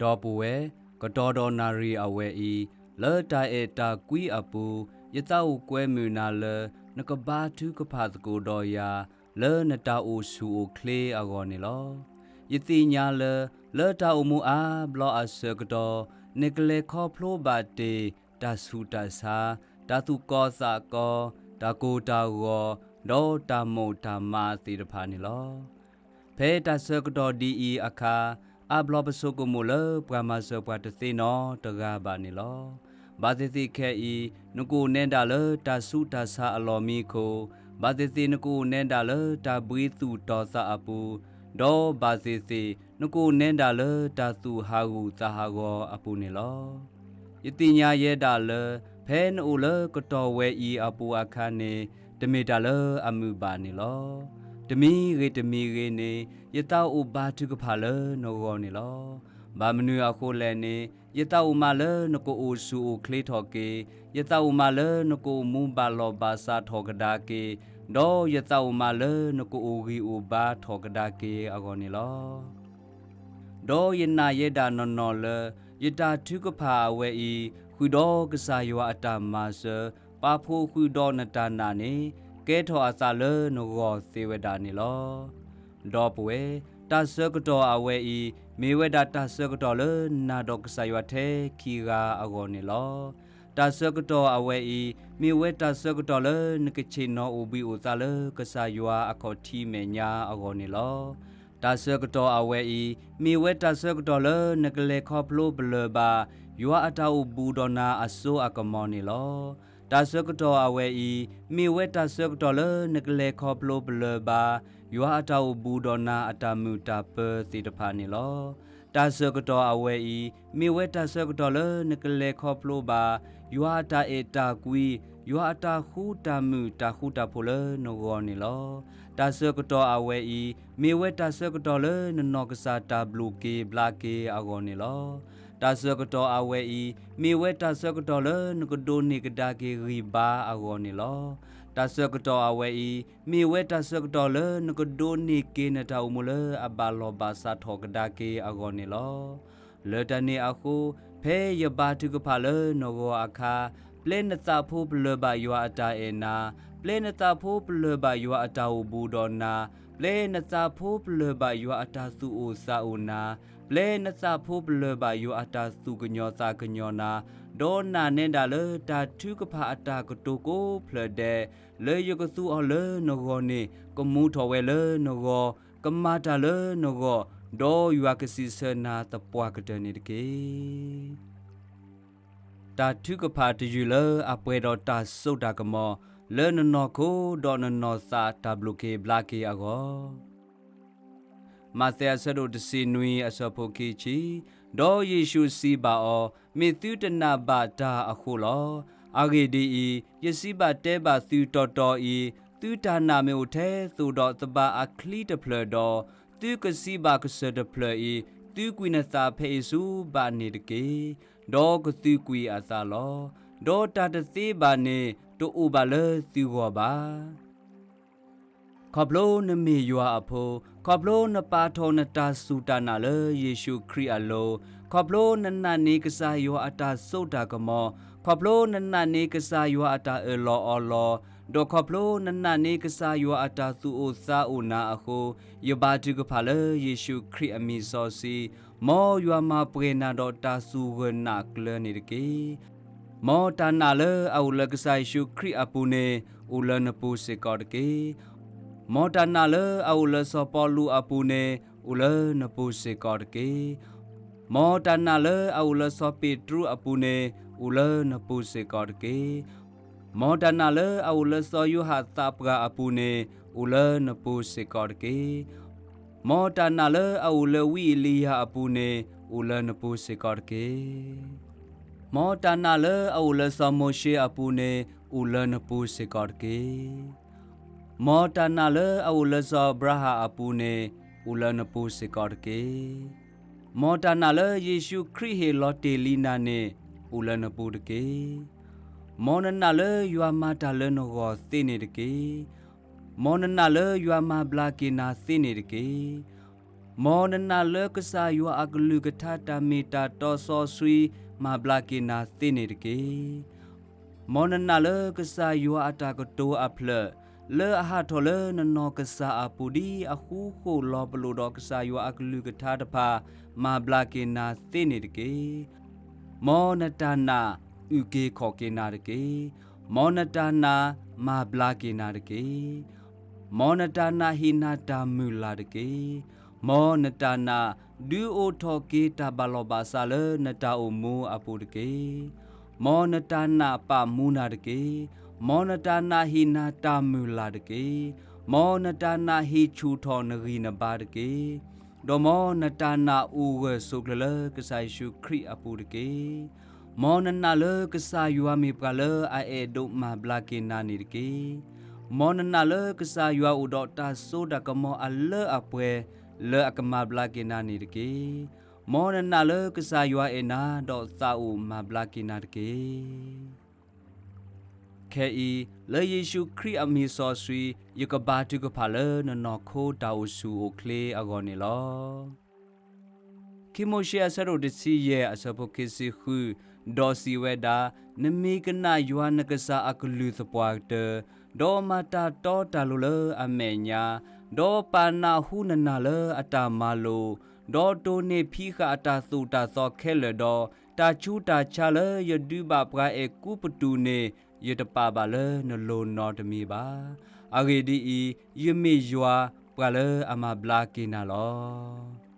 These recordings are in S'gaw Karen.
ဒီပုၢ်ဝဲၢ်, ကတီၢ်ဒီးနၣ်ရံၣ်အဝဲအံၤ, လၢတၢ်အဲၣ်တၢ်ကွံအပူၤ, ယသးအိၣ်ကွဲမုာ်နၤလၢ နကဘါထုကဖၣ်သကိးဒီးယၤ လၢနတၢ်အိၣ်ဆူၣ်အိၣ်ချ့အဂီၢ်န့ၣ်လီၤ. ယသ့ၣ်ညါလၢ လၢတၢ်အိၣ်မူအါဘျီအဆၢကတီၢ်, နကလဲၤခီဖျိဘၣ်တ့ၢ် တၢ်ဆူးတၢ်ဆါ, တၢ်သူၣ်ကီသးကီ, တၢ်ကိၢ်တၢ်ဂီၤ, ဒီးတၢ်မိၢ်တၢ်မးသ့ၣ်တဖၣ်န့ၣ်လီၤ. ဖဲတၢ်ဆၢကတီၢ်ဒ်အံၤအခါ, အါဘျီပဆိကမိၣ်လၢပှၤမၤစၢၤပှၤတသ့နီတဂၤဘၣ်န့ၣ်လီၤ. ဘၣ်သ့ၣ်သ့ၣ်ခဲအံၤ, နကအိၣ်နဲဒၣ်လၢတၢ်ဆူးတၢ်ဆါအလီၢ်မံခိၣ်, ဘၣ်သ့ၣ်သ့ၣ်နကအိၣ်နဲဒၣ်လၢတၢ်ဘှံးသူၣ်တီၤသးအပူၤ, ဒီးဘၣ်သ့ၣ်သ့ၣ်နကအိၣ်နဲဒၣ်လၢတၢ်သူၣ်ဟးဂူာ်သးဟးဂီၤအပူၤန့ၣ်လီၤ. ယသ့ၣ်ညါယဲဒၣ်လၢ ဖဲနအိၣ်လၢကတီၢ်ဝဲအံၤအပူၤအခါန့ၣ် တမ့ၢ်တၢ်လၢအမုာ်ဘၣ်န့ၣ်လီၤ. တမံၤဂ့ၤတမံၤဂ့ၤန့ၣ် ယသးအိၣ်ဘါထုကဖၣ်လၢနဂီၢ်န့ၣ်လီၤ. ဘၣ်မနုၤအဃိလဲၣ်န့ၣ်, ယသးအိၣ်မးလၢနကအိၣ်ဆူၣ်အိၣ်ချ့ထီၣ်က့ၤ, ယသးအိၣ်မးလၢနကအိၣ်မူဘၣ်လီၢ်ဘၣ်စးထီၣ်ကဒါက့ၤ, ဒီးယသးအိၣ်မးလၢနကအိၣ်ဂံၢ်အိၣ်ဘါထီၣ်ကဒါက့ၤအဂီၢ်န့ၣ်လီၤ. ဒီးယနာ်ယဲဒၣ်နီၢ်နီၢ်လၢ ယတၢ်ထုကဖၣ်အဝဲအံၤ ဃုာ်ဒီးကစၢ်ယွၤအတၢ်မၤစၢၤ ပာ်ဖှိၣ်ဃုာ်ဒီးနတၢ်နာ်န့ၣ် ကဲထီၣ်အသးလၢနဂီၢ်သ့ဝဲဒၣ်န့ၣ်လီၤ. ဒီပုၢ်ဝဲၢ်, တၢ်ဆၢကတီၢ်အဝဲအံၤ မ့ၢ်ဝဲဒၣ်တၢ်ဆၢကတီၢ်လၢနၤဒီးကစၢ်ယွၤထဲခံဂၤအဂီၢ်န့ၣ်လီၤ. တၢ်ဆၢကတီၢ်အဝဲအံၤ မ့ၢ်ဝဲတၢ်ဆၢကတီၢ်လၢနကဆ့ၣ်နီၤအိၣ်ဘှံးအိၣ်သါလၢကစၢ်ယွၤအခီၣ်ထံးမဲာ်ညါအဂီၢ်န့ၣ်လီၤ. တၢ်ဆၢကတီၢ်အဝဲအံၤ မ့ၢ်ဝဲတၢ်ဆၢကတီၢ်လၢနကလဲၤခီဖျိပလၢၢ်ဘၣ် ယွၤအတၢ်အိၣ်ဘူးဒီးနၤအစိအကမီၤန့ၣ်လီၤ. တၢ်ဆၢကတီၢ်အဝဲအံၤ မ့ၢ်ဝဲတၢ်ဆၢကတီၢ်လၢနကလဲၤခီဖျိပလၢၢ်ဘၣ် ယွၤအတၢ်အိၣ်ဘူးဒီးနၤအတၢ်မုာ်တၢ်ပၢၤသ့ၣ်တဖၣ်န့ၣ်လီၤ. တၢ်ဆၢကတီၢ်အဝဲအံၤ မ့ၢ်ဝဲတၢ်ဆၢကတီၢ်လၢနကလဲၤခီဖျိဘၣ် ယွၤအတၢ်အဲၣ်တၢ်ကွံ, ယွၤအတၢ်ဃူတၢ်မုာ်တၢ်ဃူတၢ်ဖိးလၢနဂီၢ်န့ၣ်လီၤ. တၢ်ဆၢကတီၢ်အဝဲအံၤ မ့ၢ်ဝဲတၢ်ဆၢကတီၢ်လၢနနီၢ်ကစၢ်တၢ်ဘျုးက့ၤဘျါက့ၤအဂီၢ်န့ၣ်လီၤ. တၢ်ဆၢကတီၢ်အဝဲအံၤ မ့ၢ်ဝဲတၢ်ဆၢကတီၢ်လၢနကဒိးန့ၢ်ကဒါက့ၤဂံၢ်ဘါအဂီၢ်န့ၣ်လီၤ. တၢ်ဆၢကတီၢ်အဝဲအံၤ မ့ၢ်ဝဲတၢ်ဆၢကတီၢ်လၢနကဒိးန့ၢ်က့ၤနတၢ်အိၣ်မူလၢအဘၣ်လီၢ်ဘၣ်စးထီၣ်ကဒါက့ၤအဂီၢ်န့ၣ်လီၤ. လၢတၢ်န့ၣ်အဃိ, ဖဲယဘါထုကဖၣ်လၢနဂီၢ်အခါ, ပျဲနသးဖိပလၢၢ်ဘၣ်ယွၤအတၢ်အဲၣ်နၤ, ပျဲနသးဖိပလၢၢ်ဘၣ်ယွၤအတၢ်အိၣ်ဘူးဒီးနၤ, ပျဲနသးဖိပလၢၢ်ဘၣ်ယွၤအတၢ်သူၣ်အိၣ်သးအိၣ်နၤ, ပျဲနသးဖိပလၢၢ်ဘၣ်ယွၤအတၢ်သူၣ်ကညီၤသးကညီၤနၤ, ဒီးနာ်နဲဒၣ်လၢတၢ်ထုကဖၣ်အတၢ်ကတိၤကိးဖျၢၣ်ဒဲး လၢယကသူအီၤလၢနဂီၢ်န့ၣ် ကမူထီၣ်ဝဲလၢနဂီၢ်, ကမၤတၢ်လၢနဂီၢ်, ဒီးယွၤကစံးဆၢနၤသပှၢ်ကတၢၢ်န့ၣ်တက့ၢ်. တၢ်ထုကဖၣ်တယုၢ်လၢအပှဲၤဒီးတၢ်စိတၢ်ကမီၤ လၢနနီၢ်ခိဒီးနနီၢ်သးတၢ်ဘျုးက့ၤဘျါက့ၤအဂီၢ် မးသဲအဆၢဒိၣ်တဆံနွံအဆၢဖိခံဆံ, ဒီးယ့ၣ်ၡူးစံးဘၣ်အီၤ, မ့ၢ်သုတနာ်ဘၣ်တၢ်အဃိလီၤ. အဂ့ၢ်ဒ်အံၤ, ယစံးဘၣ်တဲဘၣ်သုတီတီအံၤ, သုတၢ်နာ်မ့ၢ်အိၣ်ထဲသိးဒီးသဘၣ်အချံတဖျၢၣ်ဒီး, သုကစံးဘၣ်ကစၢၢ်တဖျၢၣ်အံၤ, သုကွံာ်နသးဖဲအ့ၣ်ဆူဘၣ်န့ၣ်တက့ၢ်. ဒီးကသုကွံာ်အသးလီၤ. ဒီးတၢ်တသ့ဘၣ်န့ၣ် တအိၣ်ဘၣ်လၢသုဂီၢ်ဘၣ်. ခီဖျိနမ့ၢ်ယွၤအဖိ, ခီဖျိနပာ်ထီၣ်နတၢ်စူၢ်တၢ်နာ်လၢယ့ၣ်ၡူးခရံာ်အလိၤ, ခီဖျိနနာ်န့ၢ်ကစၢ်ယွၤအတၢ်စိတၢ်ကမီၤ, ခီဖျိနနာ်န့ၢ်ကစၢ်ယွၤအတၢ်အၢၣ်လီၤအီလီၤ, ဒီးခီဖျိနနာ်န့ၢ်ကစၢ်ယွၤအတၢ်သူၣ်အိၣ်သးအိၣ်နၤအဃိ, ယဘါထုကဖၣ်လၢယ့ၣ်ၡူးခရံာ်အမံၤစီဆှံ, မ်ယွၤမၤပှဲၤနၤဒီးတၢ်စူၢ်ဂၢၢ်နာ်ကျၢၤန့ၣ်တက့ၢ်. မ်တၢ်နာ်လၢအအိၣ်လၢကစၢ်ယ့ၣ်ၡူးခရံာ်အပူၤန့ၣ် အိၣ်လၢနပူၤစ့ၢ်ကီးတက့ၢ်. မ်တၢ်နာ်လၢအအိၣ်လၢစီၤပီလူးအပူၤန့ၣ် အိၣ်လၢနပူၤစ့ၢ်ကီးတက့ၢ်. မ်တၢ်နာ်လၢအအိၣ်လၢစီၤပ့းတရူးအပူၤန့ၣ် အိၣ်လၢနပူၤစ့ၢ်ကီးတက့ၢ်. မ်တၢ်နာ်လၢအအိၣ်လၢစီၤယိၤဟၣ်သးပှၢ်အပူၤန့ၣ် အိၣ်လၢနပူၤစ့ၢ်ကီးတက့ၢ်. မ်တၢ်နာ်လၢအအိၣ်လၢဝံအ့လံယၤအပူၤန့ၣ် အိၣ်လၢနပူၤစ့ၢ်ကီးတက့ၢ်. မ်တၢ်နာ်လၢအအိၣ်လၢစီၤမိၤၡ့အပူၤန့ၣ် အိၣ်လၢနပူၤစ့ၢ်ကီးတက့ၢ်. မ်တၢ်နာ်လၢအအိၣ်လၢစီၤအၤဘြၤဟၣ်အပူၤန့ၣ် အိၣ်လၢနပူၤစ့ၢ်ကီးတက့ၢ်. မ်တၢ်နာ်လၢယ့ၣ်ၡူးခရံာ်ဟ့ၣ်လီၤတ့ၢ်လံနၤန့ၣ် အိၣ်လၢနပူၤတက့ၢ်. မ်နနာ်လၢယွၤမၤတၢ်လၢနဂီၢ်သ့န့ၣ်တက့ၢ်. မ်နနာ်လၢယွၤမၤဘျါက့ၤနၤသ့န့ၣ်တက့ၢ်. မ်နနာ်လၢကစၢ်ယွၤအကလုၢ်ကထါတၢ်မ့ၢ်တၢ်တီစီဆှံမၤဘျါက့ၤနၤသ့န့ၣ်တက့ၢ်. မ်နနာ်လၢကစၢ်ယွၤအတၢ်ကတိၤအဖျၢၣ် လၢအဟးထီၣ်လၢနနီၢ်ကစၢ်အပူၤဒ်အဃူဃီၣ်လီၤပလိာ်ဒီးကစၢ်ယွၤအကလုၢ်ကထါတဖၣ် မၤဘျါက့ၤနၤသ့န့ၣ်တက့ၢ်. မ်နတၢ်နာ်အုၣ်က့ၤခီၣ်က့ၤနၤတက့ၢ်. မ်နတၢ်နာ်မၤဘျါက့ၤနၤတက့ၢ်. မ်နတၢ်နာ်ဟ့ၣ်နၤတၢ်မုၢ်လၢ်တက့ၢ်. မ်နတၢ်နာ်ဒုးအိၣ်ထီၣ်က့ၤတၢ်ဘၣ်လီၢ်ဘၣ်စးလၢနတၢ်အိၣ်မူအပူၤတက့ၢ်. မ်နတၢ်နာ်ပာ်မူနၤတက့ၢ်. မ်နတၢ်နာ်ဟ့ၣ်နၤတၢ်မုၢ်လၢ်တက့ၢ်. မ်နတၢ်နာ်ဟ့ၣ်ဆူၣ်ထီၣ်နဂံၢ်နဘါတက့ၢ်. ဒီးမ်နတၢ်နာ်အိၣ်ဂၢၢ်ဆိးကျၢၤလၢကစၢ်ယ့ၣ်ၡူးခရံာ်အပူၤတက့ၢ်. မ်နနာ်လၢကစၢ်ယွၤမ့ၢ်ပှၤလၢအအဲၣ်ဒိးမၤဘျါက့ၤနၤန့ၣ်တက့ၢ်. မ်နနာ်လၢကစၢ်ယွၤအိၣ်ဒီးတၢ်စိတၢ်ကမီၤအလၢအပှဲၤ လၢအကမၤဘျါက့ၤနၤန့ၣ်တက့ၢ်. မ်နနာ်လၢကစၢ်ယွၤအဲၣ်နၤ ဒီးသးအိၣ်မၤဘျါက့ၤနၤတက့ၢ်. ခဲအံၤ လၢယ့ၣ်ၡူးခရံာ်အမံၤစီဆှံ ယကဘါထုကဖၣ်လၢနနီၢ်ခိတၢ်အိၣ်ဆူၣ်အိၣ်ချ့အဂီၢ်န့ၣ်လီၤ. ခံမိၤၡ့အဆၢဒိၣ်တဆံယဲၢ်အဆၢဖိခံဆံဃု, ဒီးစံးဝဲဒၣ်, နမ့ၢ်ကနၣ်ယွၤနကစၢ်အကလုၢ်သပှၢ်ကတၢၢ်, ဒီးမၤတၢ်တီတၢ်လိၤလၢအမဲာ်ညါ, ဒီးပာ်နၢ်ဟူနနာ်လၢအတၢ်မၤလိာ်, ဒီးတိၢ်န့ၢ်ဖံးဃာ်အတၢ်သိၣ်တၢ်သီခဲလၢာ်ဒီး, တၢ်ဆူးတၢ်ဆါလၢယဒုးဘၣ်ပှၤအဲၤကူပတူးန့ၣ်, ယတပာ်ဘၣ်လၢနလိၤနီတမံၤဘၣ်. အဂ့ၢ်ဒ်အံၤ, ယမ့ၢ်ယွၤပှၤလၢအမၤဘျါက့ၤနၤလီၤ.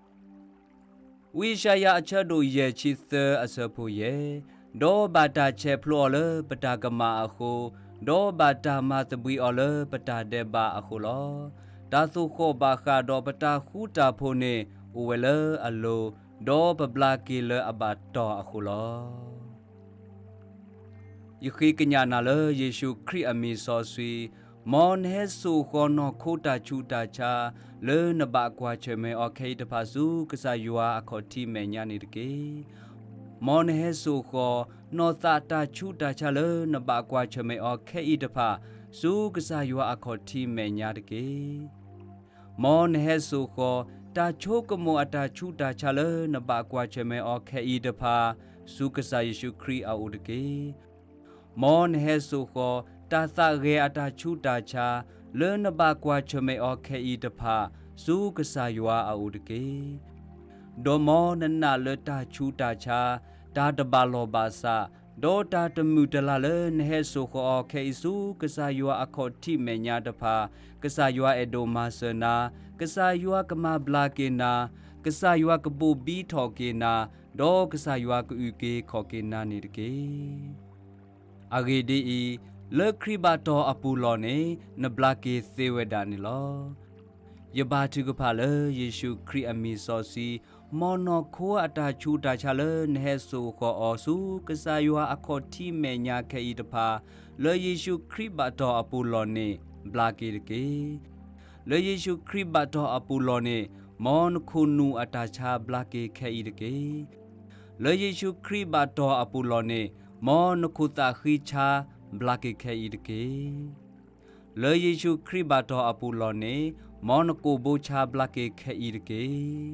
ဝံယၡါယၤအဆၢဒိၣ်ယဲၢ်ဆံသၢအဆၢဖိယဲၢ်, ဒီးဘၣ်တၢ်ဆဲးဖျိအီၤလၢပတၢ်ကမၣ်အဃိ, ဒီးဘၣ်တၢ်မၤသဘှံးအီၤလၢပတၢ်ဒဲးဘးအဃိလီၤ. တၢ်သိၣ်ဃီၣ်ဘၣ်ဃးဒီးပတၢ်ဃူတၢ်ဖိးန့ၣ်, အိၣ်ဝဲလၢအလိၤ, ဒီးပဘျါက့ၤလၢအဘၣ်တီၢ်အဃိလီၤ. ယဃ့ကညးနၤလၢယ့ၣ်ၡူးခရံာ်အမံၤစီဆှံ, မ်နဟဲစိာ်ဃီၤနီၢ်ခိတၢ်ဆူးတၢ်ဆါ, လၢနဘၣ်ကွၢ်ဆၢၣ်မဲာ်အီၤခဲအံၤတဖၣ်ဆူကစၢ်ယွၤအခီၣ်ထံးမဲာ်ညါန့ၣ်တက့ၢ်. မ်နဟဲစိာ်ဃီၤ, နီၢ်သးတၢ်ဆူးတၢ်ဆါလၢနဘၣ်ကွၢ်ဆၢၣ်မဲာ်အီၤခဲအံၤတဖၣ်, ဆူကစၢ်ယွၤအခီၣ်ထံးမဲာ်ညါတက့ၢ်. မ်နဟဲစိာ်ဃီၤ, တၢ်ဆိကမိၣ်အတၢ်ဆူးတၢ်ဆါလၢနဘၣ်ကွၢ်ဆၢၣ်မဲာ်အီၤခဲအံၤတဖၣ်, ဆူကစၢ်ယ့ၣ်ၡူးခရံာ်အအိၣ်တက့ၢ်. မ်နဟဲစိာ်ဃီၤ, တၢ်သးဂဲၤအတၢ်ဆူးတၢ်ဆါ, လၢနဘၣ်ကွၢ်ဆၢၣ်မဲာ်အီၤခဲအံၤတဖၣ်, ဆူကစၢ်ယွၤအအိၣ်တက့ၢ်. ဒီးမ်နနာ်လၢတၢ်ဆူးတၢ်ဆါ, တၢ်တဘၣ်လီၢ်ဘၣ်စး, ဒီးတၢ်တမုာ်တလၤလၢနဟဲစိာ်ဃီၤအီၤခဲအံၤဆူကစၢ်ယွၤအခီၣ်ထံးမဲာ်ညါတဖၣ်, ကစၢ်ယွၤအဲၣ်ဒိးမၤစၢၤနၤ, ကစၢ်ယွၤကမၤဘျါက့ၤနၤ, ကစၢ်ယွၤကဘိၣ်ဘံထီၣ်က့ၤနၤ, ဒီးကစၢ်ယွၤကအုၣ်က့ၤခီၣ်က့ၤနၤန့ၣ်တက့ၢ်. အဂ့ၢ်ဒ်အံၤ, လၢခရံာ်ဘၣ်တီၢ်အပူၤလီၢ်န့ၣ်, နဘျါက့ၤသ့ဝဲဒၣ်န့ၣ်လီၤ. ယဘါထုကဖၣ်လၢယ့ၣ်ၡူးခရံာ်အမံၤစီဆှံ, မ်နီၢ်ခိအတၢ်ဆူးတၢ်ဆါလၢနဟဲစိာ်ဃီၤအီၤဆူကစၢ်ယွၤအခီၣ်ထံးမဲာ်ညါခဲအံၤတဖၣ်, လၢယ့ၣ်ၡူးခရံာ်ဘၣ်တီၢ်အပူၤလီၢ်န့ၣ်, ဘျါက့ၤတက့ၢ်. လၢယ့ၣ်ၡူးခရံာ်ဘၣ်တီၢ်အပူၤလီၢ်န့ၣ်, မ်နခိၣ်နူာ်အတၢ်ဆါဘျါက့ၤခဲအံၤတက့ၢ်. လၢယ့ၣ်ၡူးခရံာ်ဘၣ်တီၢ်အပူၤလီၢ်န့ၣ်, မ်နခိၣ်သးဃံဆါဘျါက့ၤခဲအံၤတက့ၢ်. လၢယ့ၣ်ၡူးခရံာ်ဘၣ်တီၢ်အပူၤလီၢ်န့ၣ်, မ်နကိာ်ဘိဆါဘျါက့ၤခဲအံၤတက့ၢ်.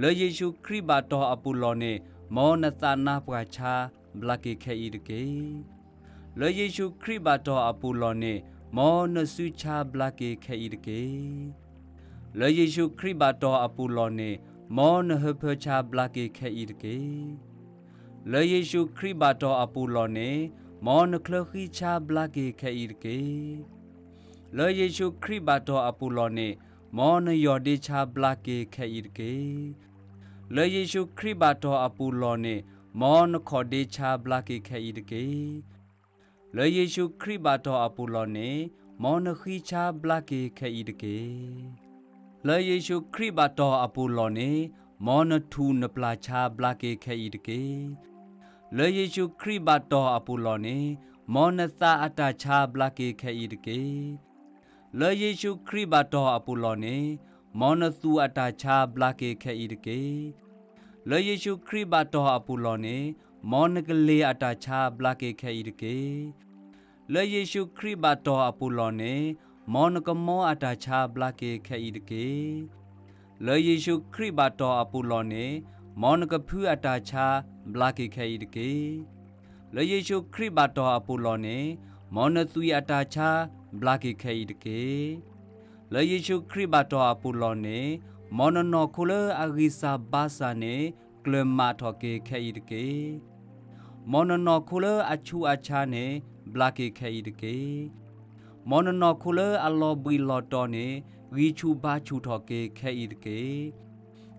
လၢယ့ၣ်ၡူးခရံာ်ဘၣ်တီၢ်အပူၤလီၢ်န့ၣ်, မ်နသးနါပှၢ်ဆါဘျါက့ၤခဲအံၤတက့ၢ်. လၢယ့ၣ်ၡူးခရံာ်ဘၣ်တီၢ်အပူၤလီၢ်န့ၣ်, မ်နစုဆါဘျါက့ၤခဲအံၤတက့ၢ်. လၢယ့ၣ်ၡူးခရံာ်ဘၣ်တီၢ်အပူၤလီၢ်န့ၣ်, မ်နဟၢဖၢဆါဘျါက့ၤခဲအံၤတက့ၢ်. လၢယ့ၣ်ၡူးခရံာ်ဘၣ်တီၢ်အပူၤလီၢ်န့ၣ်, မ်နချၢဃံဆါဘျါက့ၤခဲအံၤတက့ၢ်. လၢယ့ၣ်ၡူးခရံာ်ဘၣ်တီၢ်အပူၤလီၢ်န့ၣ်, မ်နယီၢ်ဒ့ဆါဘျါက့ၤခဲအံၤတက့ၢ်. လၢယ့ၣ်ၡူးခရံာ်ဘၣ်တီၢ်အပူၤလီၢ်န့ၣ်, မ်နခီၣ်ဒ့ဆါဘျါက့ၤခဲအံၤတက့ၢ်. လၢယ့ၣ်ၡူးခရံာ်ဘၣ်တီၢ်အပူၤလီၢ်န့ၣ်, မ်နဃံဆါဘျါက့ၤခဲအံၤတက့ၢ်. လၢယ့ၣ်ၡူးခရံာ်ဘၣ်တီၢ်အပူၤလီၢ်န့ၣ်, မ်နထူၣ်နပျၢ်ဆါဘျါက့ၤခဲအံၤတက့ၢ်. လၢယ့ၣ်ၡူးခရံာ်ဘၣ်တီၢ်အပူၤလီၢ်န့ၣ်, မ်နသးအတၢ်ဆါဘျါက့ၤခဲအံၤတက့ၢ်. လၢယ့ၣ်ၡူးခရံာ်ဘၣ်တီၢ်အပူၤလီၢ်န့ၣ်, မ်နသူၣ်အတၢ်ဆါဘျါက့ၤခဲအံၤတက့ၢ်. လၢယ့ၣ်ၡူးခရံာ်ဘၣ်တီၢ်အပူၤလီၢ်န့ၣ်, မ်နကလ့ၤအတၢ်ဆါဘျါက့ၤခဲအံၤတက့ၢ်. လၢယ့ၣ်ၡူးခရံာ်ဘၣ်တီၢ်အပူၤလီၢ်န့ၣ်, မ်နကမီအတၢ်ဆါဘျါက့ၤခဲအံၤတက့ၢ်. လၢယ့ၣ်ၡူးခရံာ်ဘၣ်တီၢ်အပူၤလီၢ်န့ၣ်, မ်နကဖုအတၢ်ဆါဘျါက့ၤခဲအံၤတက့ၢ်. လၢယ့ၣ်ၡူးခရံာ်ဘၣ်တီၢ်အပူၤလီၢ်န့ၣ်, မ်နသွံၣ်အတၢ်ဆါဘျါက့ၤခဲအံၤတက့ၢ်. လၢယ့ၣ်ၡူးခရံာ်ဘၣ်တီၢ်အပူၤလီၢ်န့ၣ်, မ်နနီၢ်ခိလၢအဂံၢ်စၢ်ဘါစၢ်န့ၣ် ကျၢၤမးထီၣ်က့ၤခဲအံၤတက့ၢ်. မ်နနီၢ်ခိလၢအဆူးအဆါန့ၣ် ဘျါက့ၤခဲအံၤတက့ၢ်. မ်နနီၢ်ခိလၢအလီၤဘှံးလီၤတီၤန့ၣ် ဂံၢ်ဆူၣ်ဘါဆူၣ်ထီၣ်က့ၤခဲအံၤတက့ၢ်.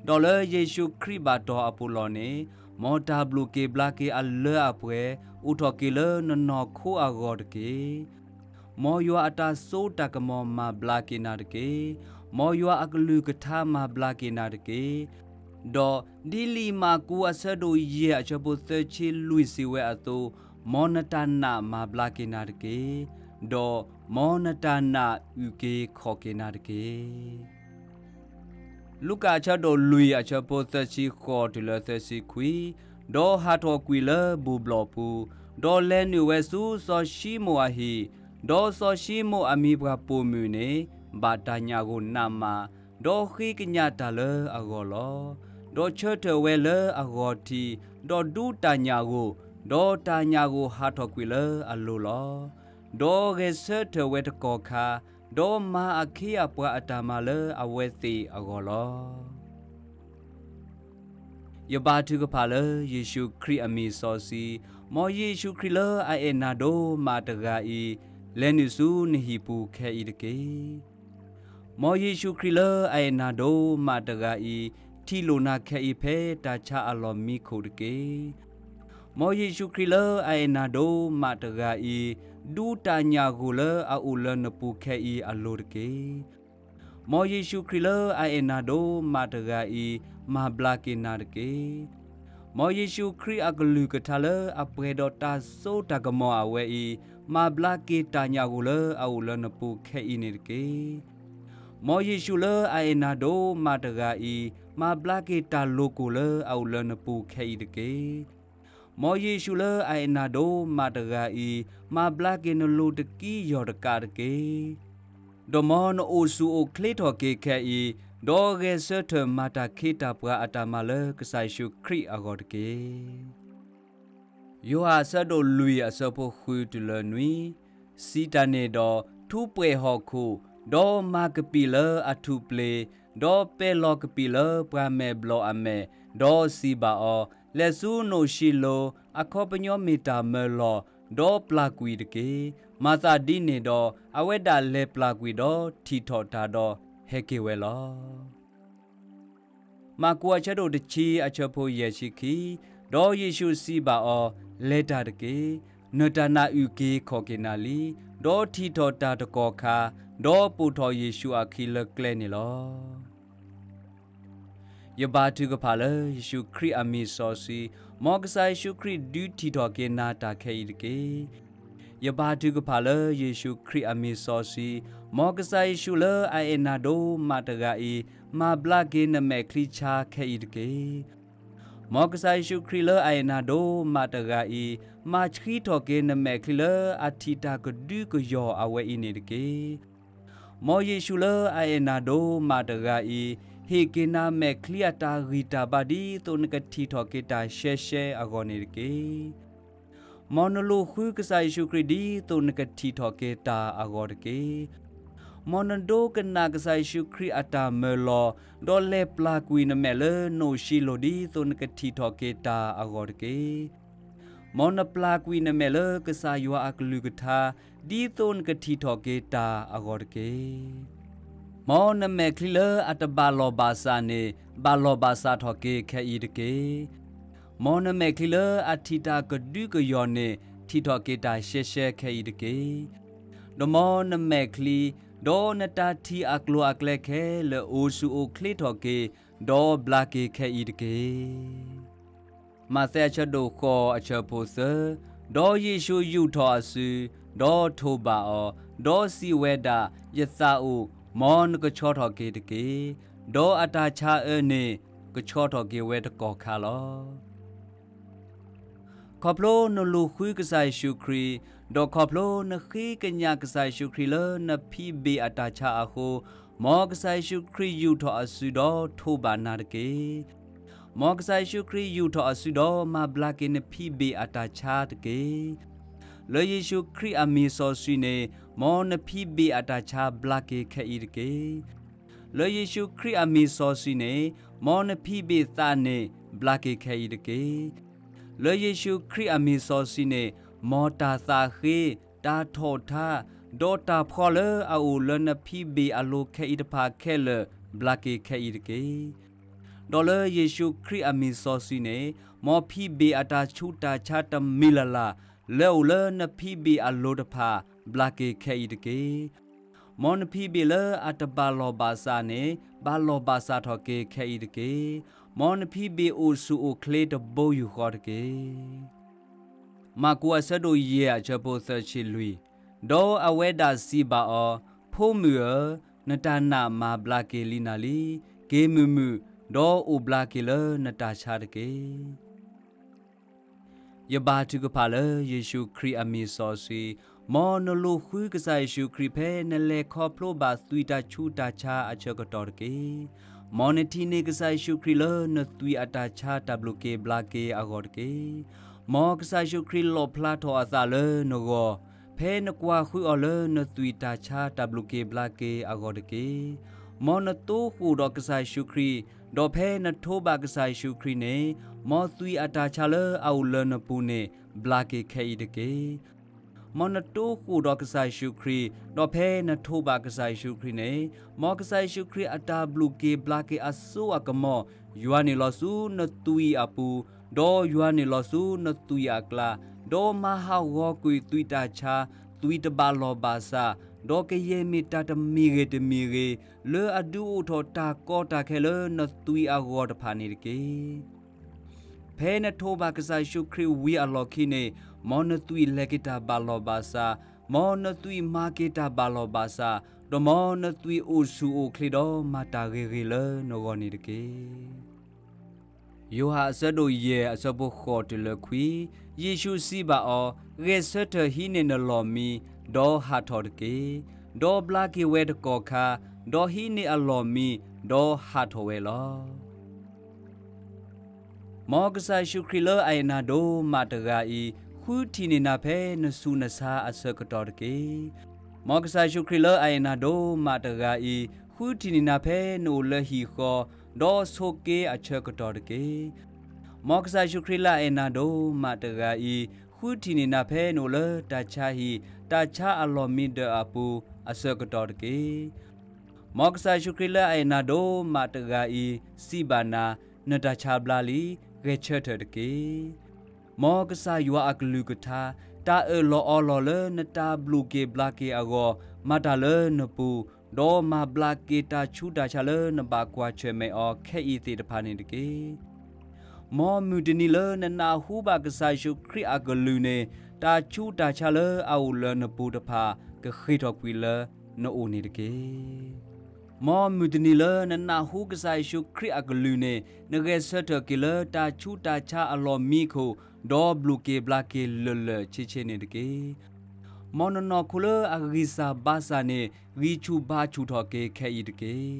ဒီးလၢယ့ၣ်ၡူးခရံာ်ဘၣ်တီၢ်အပူၤလီၢ်န့ၣ်, မ်တၢ်ဘျုးက့ၤဘျါက့ၤအလၢအပှဲၤ အိၣ်ထီၣ်က့ၤလၢနနီၢ်ခိအဂီၢ်တက့ၢ်. မ်ယွၤအတၢ်စိတၢ်ကမီၤမၤဘျါက့ၤနၤတက့ၢ်. မ်ယွၤအကလုၢ်ကထါမၤဘျါက့ၤနၤတက့ၢ်. ဒီးဒ်လံာ်မၢ်ကူးအဆၢဒိၣ်ယဲၢ်အဆၢဖိသၢဆံလွံၢ်စံးဝဲအသိး, မ်နတၢ်နာ်မၤဘျါက့ၤနၤတက့ၢ်. ဒီးမ်နတၢ်နာ်အုၣ်က့ၤခီၣ်က့ၤနၤတက့ၢ်. လူၤကၣ်အဆၢဒိၣ်လွံၢ်အဆၢဖိသၢဆံဃိးတုၤလၢသၢဆံခွံ, ဒီးဟးထီၣ်ကွံာ်လၢဘူၣ်ဘျီၣ်ပူၤ, ဒီးလဲၤနုာ်ဝဲဆူစီၤၡံမိၣ်အဟံၣ်, ဒီးစီၤၡံမိၣ်အမံၤပှၢ်ပိာ်မုၣ်န့ၣ် ဘၣ်တၢ်ညၣ်ဂိၢ်နးမး, ဒီးဃ့ကညးတၢ်လၢအဂီၢ်လီၤ. ဒီးဆၢထၢၣ်ဝဲလၢအဂီၤထံး, ဒီးဒူတၢ်ညၣ်ဂိၢ်, ဒီးတၢ်ညၣ်ဂိၢ်ဟးထီၣ်ကွံာ်လၢအလိၤလီၤ. ဒီးဂဲၤဆၢထၢၣ်ဝဲတကီၢ်ခါ, ဒီးမၤအခ့အပှၤအတၢ်မၤလၢအဝဲသ့ၣ်အဂီၢ်လီၤ. ယဘါထုကဖၣ်လၢယ့ၣ်ၡူးခရံာ်အမံၤစီဆှံ, မ်ယ့ၣ်ၡူးခရံာ်လၢအအဲၣ်နၤဒိၣ်မးတဂၤအံၤ, လဲၤနုာ်ဆူနဟံၣ်ပူၤခဲအံၤတက့ၢ်. မ်ယ့ၣ်ၡူးခရံာ်လၢအအဲၣ်နၤဒိၣ်မးတဂၤအံၤ, ထံၣ်လိာ်နၤခဲအံၤဖဲတၢ်ဆါအလီၢ်မံခိၣ်တက့ၢ်. မ်ယ့ၣ်ၡူးခရံာ်လၢအအဲၣ်နၤဒိၣ်မးတဂၤအံၤ, ဒူတၢ်ညၣ်ဂိၢ်လၢအအိၣ်လၢနပူၤခဲအံၤအလိၤတက့ၢ်. မ်ယ့ၣ်ၡူးခရံာ်လၢအအဲၣ်နၤဒိၣ်မးတဂၤအံၤ, မၤဘျါက့ၤနၤတက့ၢ်. မ်ယ့ၣ်ၡူးခရံာ်အကလုၢ်ကထါလၢအပှဲၤဒီးတၢ်စိတၢ်ကမီၤအဝဲအံၤ, မၤဘျါက့ၤတၢ်ညၣ်ဂိၢ်လၢအအိၣ်လၢနပူၤခဲအံၤန့ၣ်တက့ၢ်. မ်ယ့ၣ်ၡူးလၢအအဲၣ်နၤဒိၣ်မးတဂၤအံၤ, မၤဘျါက့ၤတၢ်လိၤကိၢ်လၢအအိၣ်လၢနပူၤခဲအံၤတက့ၢ်. မ်ယ့ၣ်ၡူးလၢအအဲၣ်နၤဒိၣ်မးတဂၤအံၤ, မၤဘျါက့ၤနလိၤတကံယီၢ်တကးတက့ၢ်. ဒီးမ်နအိၣ်ဆူၣ်အိၣ်ချ့ထီၣ်က့ၤခဲအံၤ, ဒီးဂဲၤဆၢထၢၣ်မၤတၢ်ခ့တၢ်ပှၤအတၢ်မၤလၢကစၢ်ယ့ၣ်ၡူးခရံာ်အဂီၢ်တက့ၢ်. ယိၤဟၣ်အဆၢဒိၣ်လွံၢ်အဆၢဖိဃုတုၤလၢနွံ, စံးတၢ်န့ၣ်ဒီးထူးပှဲၤဟီၣ်ခိၣ်, ဒီးမၤကပံာ်လၢအထူးပျ့ၤ, ဒီးပဲာ်လီၤကပံာ်လၢပှၤမဲာ်ဘျီၣ်အမဲာ်, ဒီးစံးဘၣ်အီၤ, လဲၤဆူနိၣ်ၡံလိၤ, အခီပညီမ့ၢ်တၢ်မၢလီၤ, ဒီးပျၢ်ကွံာ်တက့ၢ်. မၤသးဒ်န့ၣ်ဒီး အဝဲဒၣ်လဲၤပျၢ်ကွံာ်ဒီးထံၣ်ထီၣ်တၢ်ဒီးဟဲက့ၤဝဲလီၤ. မၢ်ကူးအဆၢဒိၣ်တဆံအဆၢဖိယဲၢ်ဆံခံ, ဒီးယ့ၣ်ၡူးစံးဘၣ်အီၤ, လဲၤတၢ်တက့ၢ်. နတၢ်နာ်အုၣ်က့ၤခီၣ်က့ၤနၤလံ. ဒီးထံၣ်ထီၣ်တၢ်တကီၢ်ခါ, ဒီးပိာ်ထီၣ်ယ့ၣ်ၡူးအခံလၢကျဲန့ၣ်လီၤ. ယဘါထုကဖၣ်လၢယ့ၣ်ၡူးခရံာ်အမံၤစီဆှံ, မ်ကစၢ်ယ့ၣ်ၡူးခရံာ်ဒုးထံၣ်ထီၣ်က့ၤနၤတၢ်ခဲအံၤတက့ၢ်. ယဘါထုကဖၣ်လၢယ့ၣ်ၡူးခရံာ်အမံၤစီဆှံ, မ်ကစၢ်ယ့ၣ်ၡူးလၢအအဲၣ်နၤဒိၣ်မးတဂၤအံၤ, မၤဘျါက့ၤနမဲာ်ချံဆါခဲအံၤတက့ၢ်. မ်ကစၢ်ယ့ၣ်ၡူးခရံာ်လၢအအဲၣ်နၤဒိၣ်မးတဂၤအံၤ, မၤဆှံထီၣ်က့ၤနမဲာ်ချံလၢအထံၣ်တၢ်ကဒုကယီၢ်အဝဲအံၤန့ၣ်တက့ၢ်. မ်ယ့ၣ်ၡူးလၢအအဲၣ်နၤဒိၣ်မးတဂၤအံၤ, ဟ့ၣ်က့ၤနၤမဲာ်ချံအတၢ်ဂံၢ်တၢ်ဘါ ဒ်သိးနကထံၣ်ထီၣ်က့ၤတၢ်ရှဲရှဲအဂီၢ်န့ၣ်တက့ၢ်. မ်နလိာ်ဃုကစၢ်ယ့ၣ်ၡူးခရံာ် ဒ်သိးနကထံၣ်ထီၣ်က့ၤတၢ်အဂီၢ်တက့ၢ်. မ်နဒိကနၣ်ကစၢ်ယ့ၣ်ၡူးခရံာ်အတၢ်မၢလီၤ, ဒီးလဲၤပျၢ်ကွံာ်နမဲာ်လၢနိၣ်ၡံလိၤ ဒ်သိးနကထံၣ်ထီၣ်က့ၤတၢ်အဂီၢ်တက့ၢ်. မ်နပျၢ်ကွံာ်နမဲာ်လၢကစၢ်ယွၤအကလုၢ်ကထါ, ဒ်သိးနကထံၣ်ထီၣ်က့ၤတၢ်အဂီၢ်တက့ၢ်. မ်နမဲာ်ချံလၢအတဘၣ်လီၢ်ဘၣ်စးန့ၣ်, ဘၣ်လီၢ်ဘၣ်စးထီၣ်က့ၤခဲအံၤတက့ၢ်. မ်နမဲာ်ချံလၢအထံၣ်တၢ်ကဒုကယီၢ်န့ၣ်, ထံၣ်ထီၣ်က့ၤတၢ်ရှဲရှဲခဲအံၤတက့ၢ်. ဒီးမ်နမဲာ်ချံ, ဒီးနတၢ်ထံၣ်အကျိၤအကျဲခဲလၢာ်အိၣ်ဆူၣ်အိၣ်ချ့ထီၣ်က့ၤ, ဒီးဘျါက့ၤခဲအံၤတက့ၢ်. မးသဲအဆၢဒိၣ်ဃိးအဆၢဖိသၢ, ဒီးယ့ၣ်ၡူးယူာ်ထီၣ်အစု, ဒီးထိးဘၣ်အီၤ, ဒီးစံးဝဲဒၣ်, ယသးအိၣ်, မ်နကဆီထီၣ်က့ၤတက့ၢ်. ဒီးအတၢ်ဆါအၢန့ၣ်ကဆီထီၣ်က့ၤဝဲတကီၢ်ခါလီၤ. ခီဖျိနလိာ်ဃုကစၢ်ယ့ၣ်ၡူးခရံာ်, ဒီးခီဖျိနဃ့ကညးကစၢ်ယ့ၣ်ၡူးခရံာ်လၢနဖံးဘ့ၣ်အတၢ်ဆါအဃိ, မ်ကစၢ်ယ့ၣ်ၡူးခရံာ်ယူာ်ထီၣ်အစုဒီးထိးဘၣ်နၤတက့ၢ်. မ်ကစၢ်ယ့ၣ်ၡူးခရံာ်ယူာ်ထီၣ်အစုဒီးမၤဘျါက့ၤနဖံးဘ့ၣ်အတၢ်ဆါတက့ၢ်. လၢယ့ၣ်ၡူးခရံာ်အမံၤစီဆှံန့ၣ်, မ်နဖံးဘ့ၣ်အတၢ်ဆါဘျါက့ၤခဲအံၤတက့ၢ်. လၢယ့ၣ်ၡူးခရံာ်အမံၤစီဆှံန့ၣ်, မ်နဖံးဘ့ၣ်သးန့ၣ်ဘျါက့ၤခဲအံၤတက့ၢ်. လၢယ့ၣ်ၡူးခရံာ်အမံၤစီဆှံန့ၣ်, မ်တၢ်သးဃ့, တၢ်ထီၣ်ထါ, ဒီးတၢ်ဖှီလၢအအိၣ်လၢနဖံးဘ့ၣ်အလိၤခဲအံၤတဖၣ်ခဲလၢာ် ဘျါက့ၤခဲအံၤတက့ၢ်. ဒီးလၢယ့ၣ်ၡူးခရံာ်အမံၤစီဆှံန့ၣ်, မ်ဖံးဘ့ၣ်အတၢ်ဆူးတၢ်ဆါတမံၤလၢ်လၢ် လၢအအိၣ်လၢနဖံးဘ့ၣ်အလိၤတဖၣ် ဘျါက့ၤခဲအံၤတက့ၢ်. မ်နဖံးဘ့ၣ်လၢအတဘၣ်လီၢ်ဘၣ်စးန့ၣ် ဘၣ်လီၢ်ဘၣ်စးထီၣ်က့ၤခဲအံၤတက့ၢ်. မ်နဖံးဘ့ၣ်အိၣ်ဆူၣ်အိၣ်ချ့တဘိယူၢ်ဃီတက့ၢ်. မၢ်ကူးအဆၢဒိၣ်ယဲၢ်အဆၢဖိသၢဆံလွံၢ်, ဒီးအဝဲဒၣ်စံးဘၣ်အီၤ, ဖိမုၣ်ဧၢ, နတၢ်နာ်မၤဘျါက့ၤလံနၤလံ. က့ၤမုာ်မုာ်, ဒီးအိၣ်ဘျါက့ၤလၢနတၢ်ဆါတက့ၢ်. ယဘါထုကဖၣ်လၢယ့ၣ်ၡူးခရံာ်အမံၤစီဆှံ, မ်နလိာ်ဃုကစၢ်ယ့ၣ်ၡူးခရံာ်ဖဲနလဲၤခီဖျိဘၣ်သွံၣ်တၢ်ဆူးတၢ်ဆါအဆၢကတီၢ်တက့ၢ်. မ်နထံၣ်န့ၢ်ကစၢ်ယ့ၣ်ၡူးခရံာ်လၢနသွံၣ်အတၢ်ဆါတၢ်ဘျုးက့ၤဘျါက့ၤအဂီၢ်တက့ၢ်. မ်ကစၢ်ယ့ၣ်ၡူးခရံာ်လီၣ်ဖျါထီၣ်အသးလၢနဂီၢ်, ဖဲနကွၢ်ဃုအီၤလၢနသွံၣ်တၢ်ဆါတၢ်ဘျုးက့ၤဘျါက့ၤအဂီၢ်တက့ၢ်. မ်နတိဃိၣ်ဒီးကစၢ်ယ့ၣ်ၡူးခရံာ်, ဒီးဖဲနထိးဘၣ်ကစၢ်ယ့ၣ်ၡူးခရံာ်န့ၣ်, မ်သွံၣ်အတၢ်ဆါလၢအအိၣ်လၢနပူၤန့ၣ် ဘျါက့ၤခဲအံၤတက့ၢ်. မ်နတိဃိၣ်ဒီးကစၢ်ယ့ၣ်ၡူးခရံာ်, ဒီးဖဲနထိးဘၣ်ကစၢ်ယ့ၣ်ၡူးခရံာ်န့ၣ်, မ်ကစၢ်ယ့ၣ်ၡူးခရံာ်အတၢ်ဘျုးက့ၤဘျါက့ၤအစိအကမီၤ, ယွၤန့ၣ်လီၤဆူနသွံၣ်အပူၤ, ဒီးယွၤန့ၣ်လီၤဆူနသွံၣ်အကျါ, ဒီးမၤဟးဂီၤကွံာ်သွံၣ်တၢ်ဆါ, သွံၣ်တဘၣ်လီၢ်ဘၣ်စး, ဒီးကယဲၢ်မ့ၢ်တၢ်တမံၤဂ့ၤတမံၤဂ့ၤ, လၢအဒုးအိၣ်ထီၣ်တၢ်ကီတၢ်ခဲလၢနသွံၣ်အဂီၢ်တဖၣ်န့ၣ်တက့ၢ်. ဖဲနထိးဘၣ်ကစၢ်ယ့ၣ်ၡူးခရံာ်ဝံၤအလီၢ်ခံန့ၣ်, မ်နသွံၣ်လဲၤက့ၤတၢ်ဘၣ်လီၢ်ဘၣ်စး, မ်နသွံၣ်မၤက့ၤတၢ်ဘၣ်လီၢ်ဘၣ်စး, ဒီးမ်နသွံၣ်အိၣ်ဆူၣ်အိၣ်ချ့ဒီးမၤတၢ်ဂ့ၤဂ့ၤလၢနဂီၢ်န့ၣ်တက့ၢ်. ယိၤဟၣ်အဆၢဒိၣ်ယဲၢ်အဆၢဖိဃိးတုၤလၢခွံ, ယ့ၣ်ၡူးစံးဘၣ်အီၤ, ဂဲၤဆၢထၢၣ်ဟံးန့ၢ်နလီၢ်မံ, ဒီးဟးထီၣ်တက့ၢ်. ဒီးဘျါက့ၤဝဲတကီၢ်ခါ, ဒီးဟံးန့ၢ်အလီၢ်မံ, ဒီးဟးထီၣ်ဝဲလီၤ. မ်ကစၢ်ယ့ၣ်ၡူးခရံာ်လၢအအဲၣ်နၤဒိၣ်မးတဂၤအံၤ, ဃုထံၣ်န့ၢ်နၤဖဲနဆူးနဆါအဆၢကတီၢ်တက့ၢ်. မ်ကစၢ်ယ့ၣ်ၡူးခရံာ်လၢအအဲၣ်နၤဒိၣ်မးတဂၤအံၤ, ဃုထံၣ်န့ၢ်နၤဖဲနအိၣ်လၢဟံၣ်ဃီ, ဒီးဆိးက့အဆၢကတီၢ်တက့ၢ်. မ်ကစၢ်ယ့ၣ်ၡူးခရံာ်လၢအအဲၣ်နၤဒိၣ်မးတဂၤအံၤ, ဃုထံၣ်န့ၢ်နၤဖဲနအိၣ်လၢတၢ်ဆါဟံၣ်, တၢ်ဆါအလီၢ်မံဒၢးအပူၤအဆၢကတီၢ်တက့ၢ်. မ်ကစၢ်ယ့ၣ်ၡူးခရံာ်လၢအအဲၣ်နၤဒိၣ်မးတဂၤအံၤ, စံးဘၣ်နၤ, နတၢ်ဆါဘျါလံ, ဂဲၤဆၢထၢၣ်တက့ၢ်. မ်ကစၢ်ယွၤအကလုၢ်ကထါ, တၢ်အၢၣ်လီၤအီလီၤလၢနတၢ်ဘျုးက့ၤဘျါက့ၤအဂီၢ်, မၤတၢ်လၢနပူၤ, ဒီးမၤဘျါက့ၤတၢ်ဆူးတၢ်ဆါလၢနဘၣ်ကွၢ်ဆၢၣ်မဲာ်အီၤခဲအံၤသ့ၣ်တဖၣ်န့ၣ်တက့ၢ်. မ်မုၢ်တနံၤလၢနနၢ်ဟူဘၣ်ကစၢ်ယ့ၣ်ၡူးခရံာ်အကလုၢ်န့ၣ်, တၢ်ဆူးတၢ်ဆါလၢအအိၣ်လၢနပူၤတဖၣ်, ကဃ့ၢ်ထီၣ်ကွံာ်လၢနအိၣ်န့ၣ်တက့ၢ်. မ်မုၢ်တနံၤလၢနနၢ်ဟူကစၢ်ယ့ၣ်ၡူးခရံာ်အကလုၢ်န့ၣ်, နဂဲၤဆၢထၢၣ်က့ၤလၢတၢ်ဆူးတၢ်ဆါအလီၢ်မံခိၣ်, ဒီးဘျုးက့ၤဘျါက့ၤလၢာ်လၢာ်ဆ့ဆ့န့ၣ်တက့ၢ်. မ်နနီၢ်ခိလၢအဂံၢ်စၢ်ဘါစၢ်န့ၣ်, ဂံၢ်ဆူၣ်ဘါဆူၣ်ထီၣ်က့ၤခဲအံၤတက့ၢ်.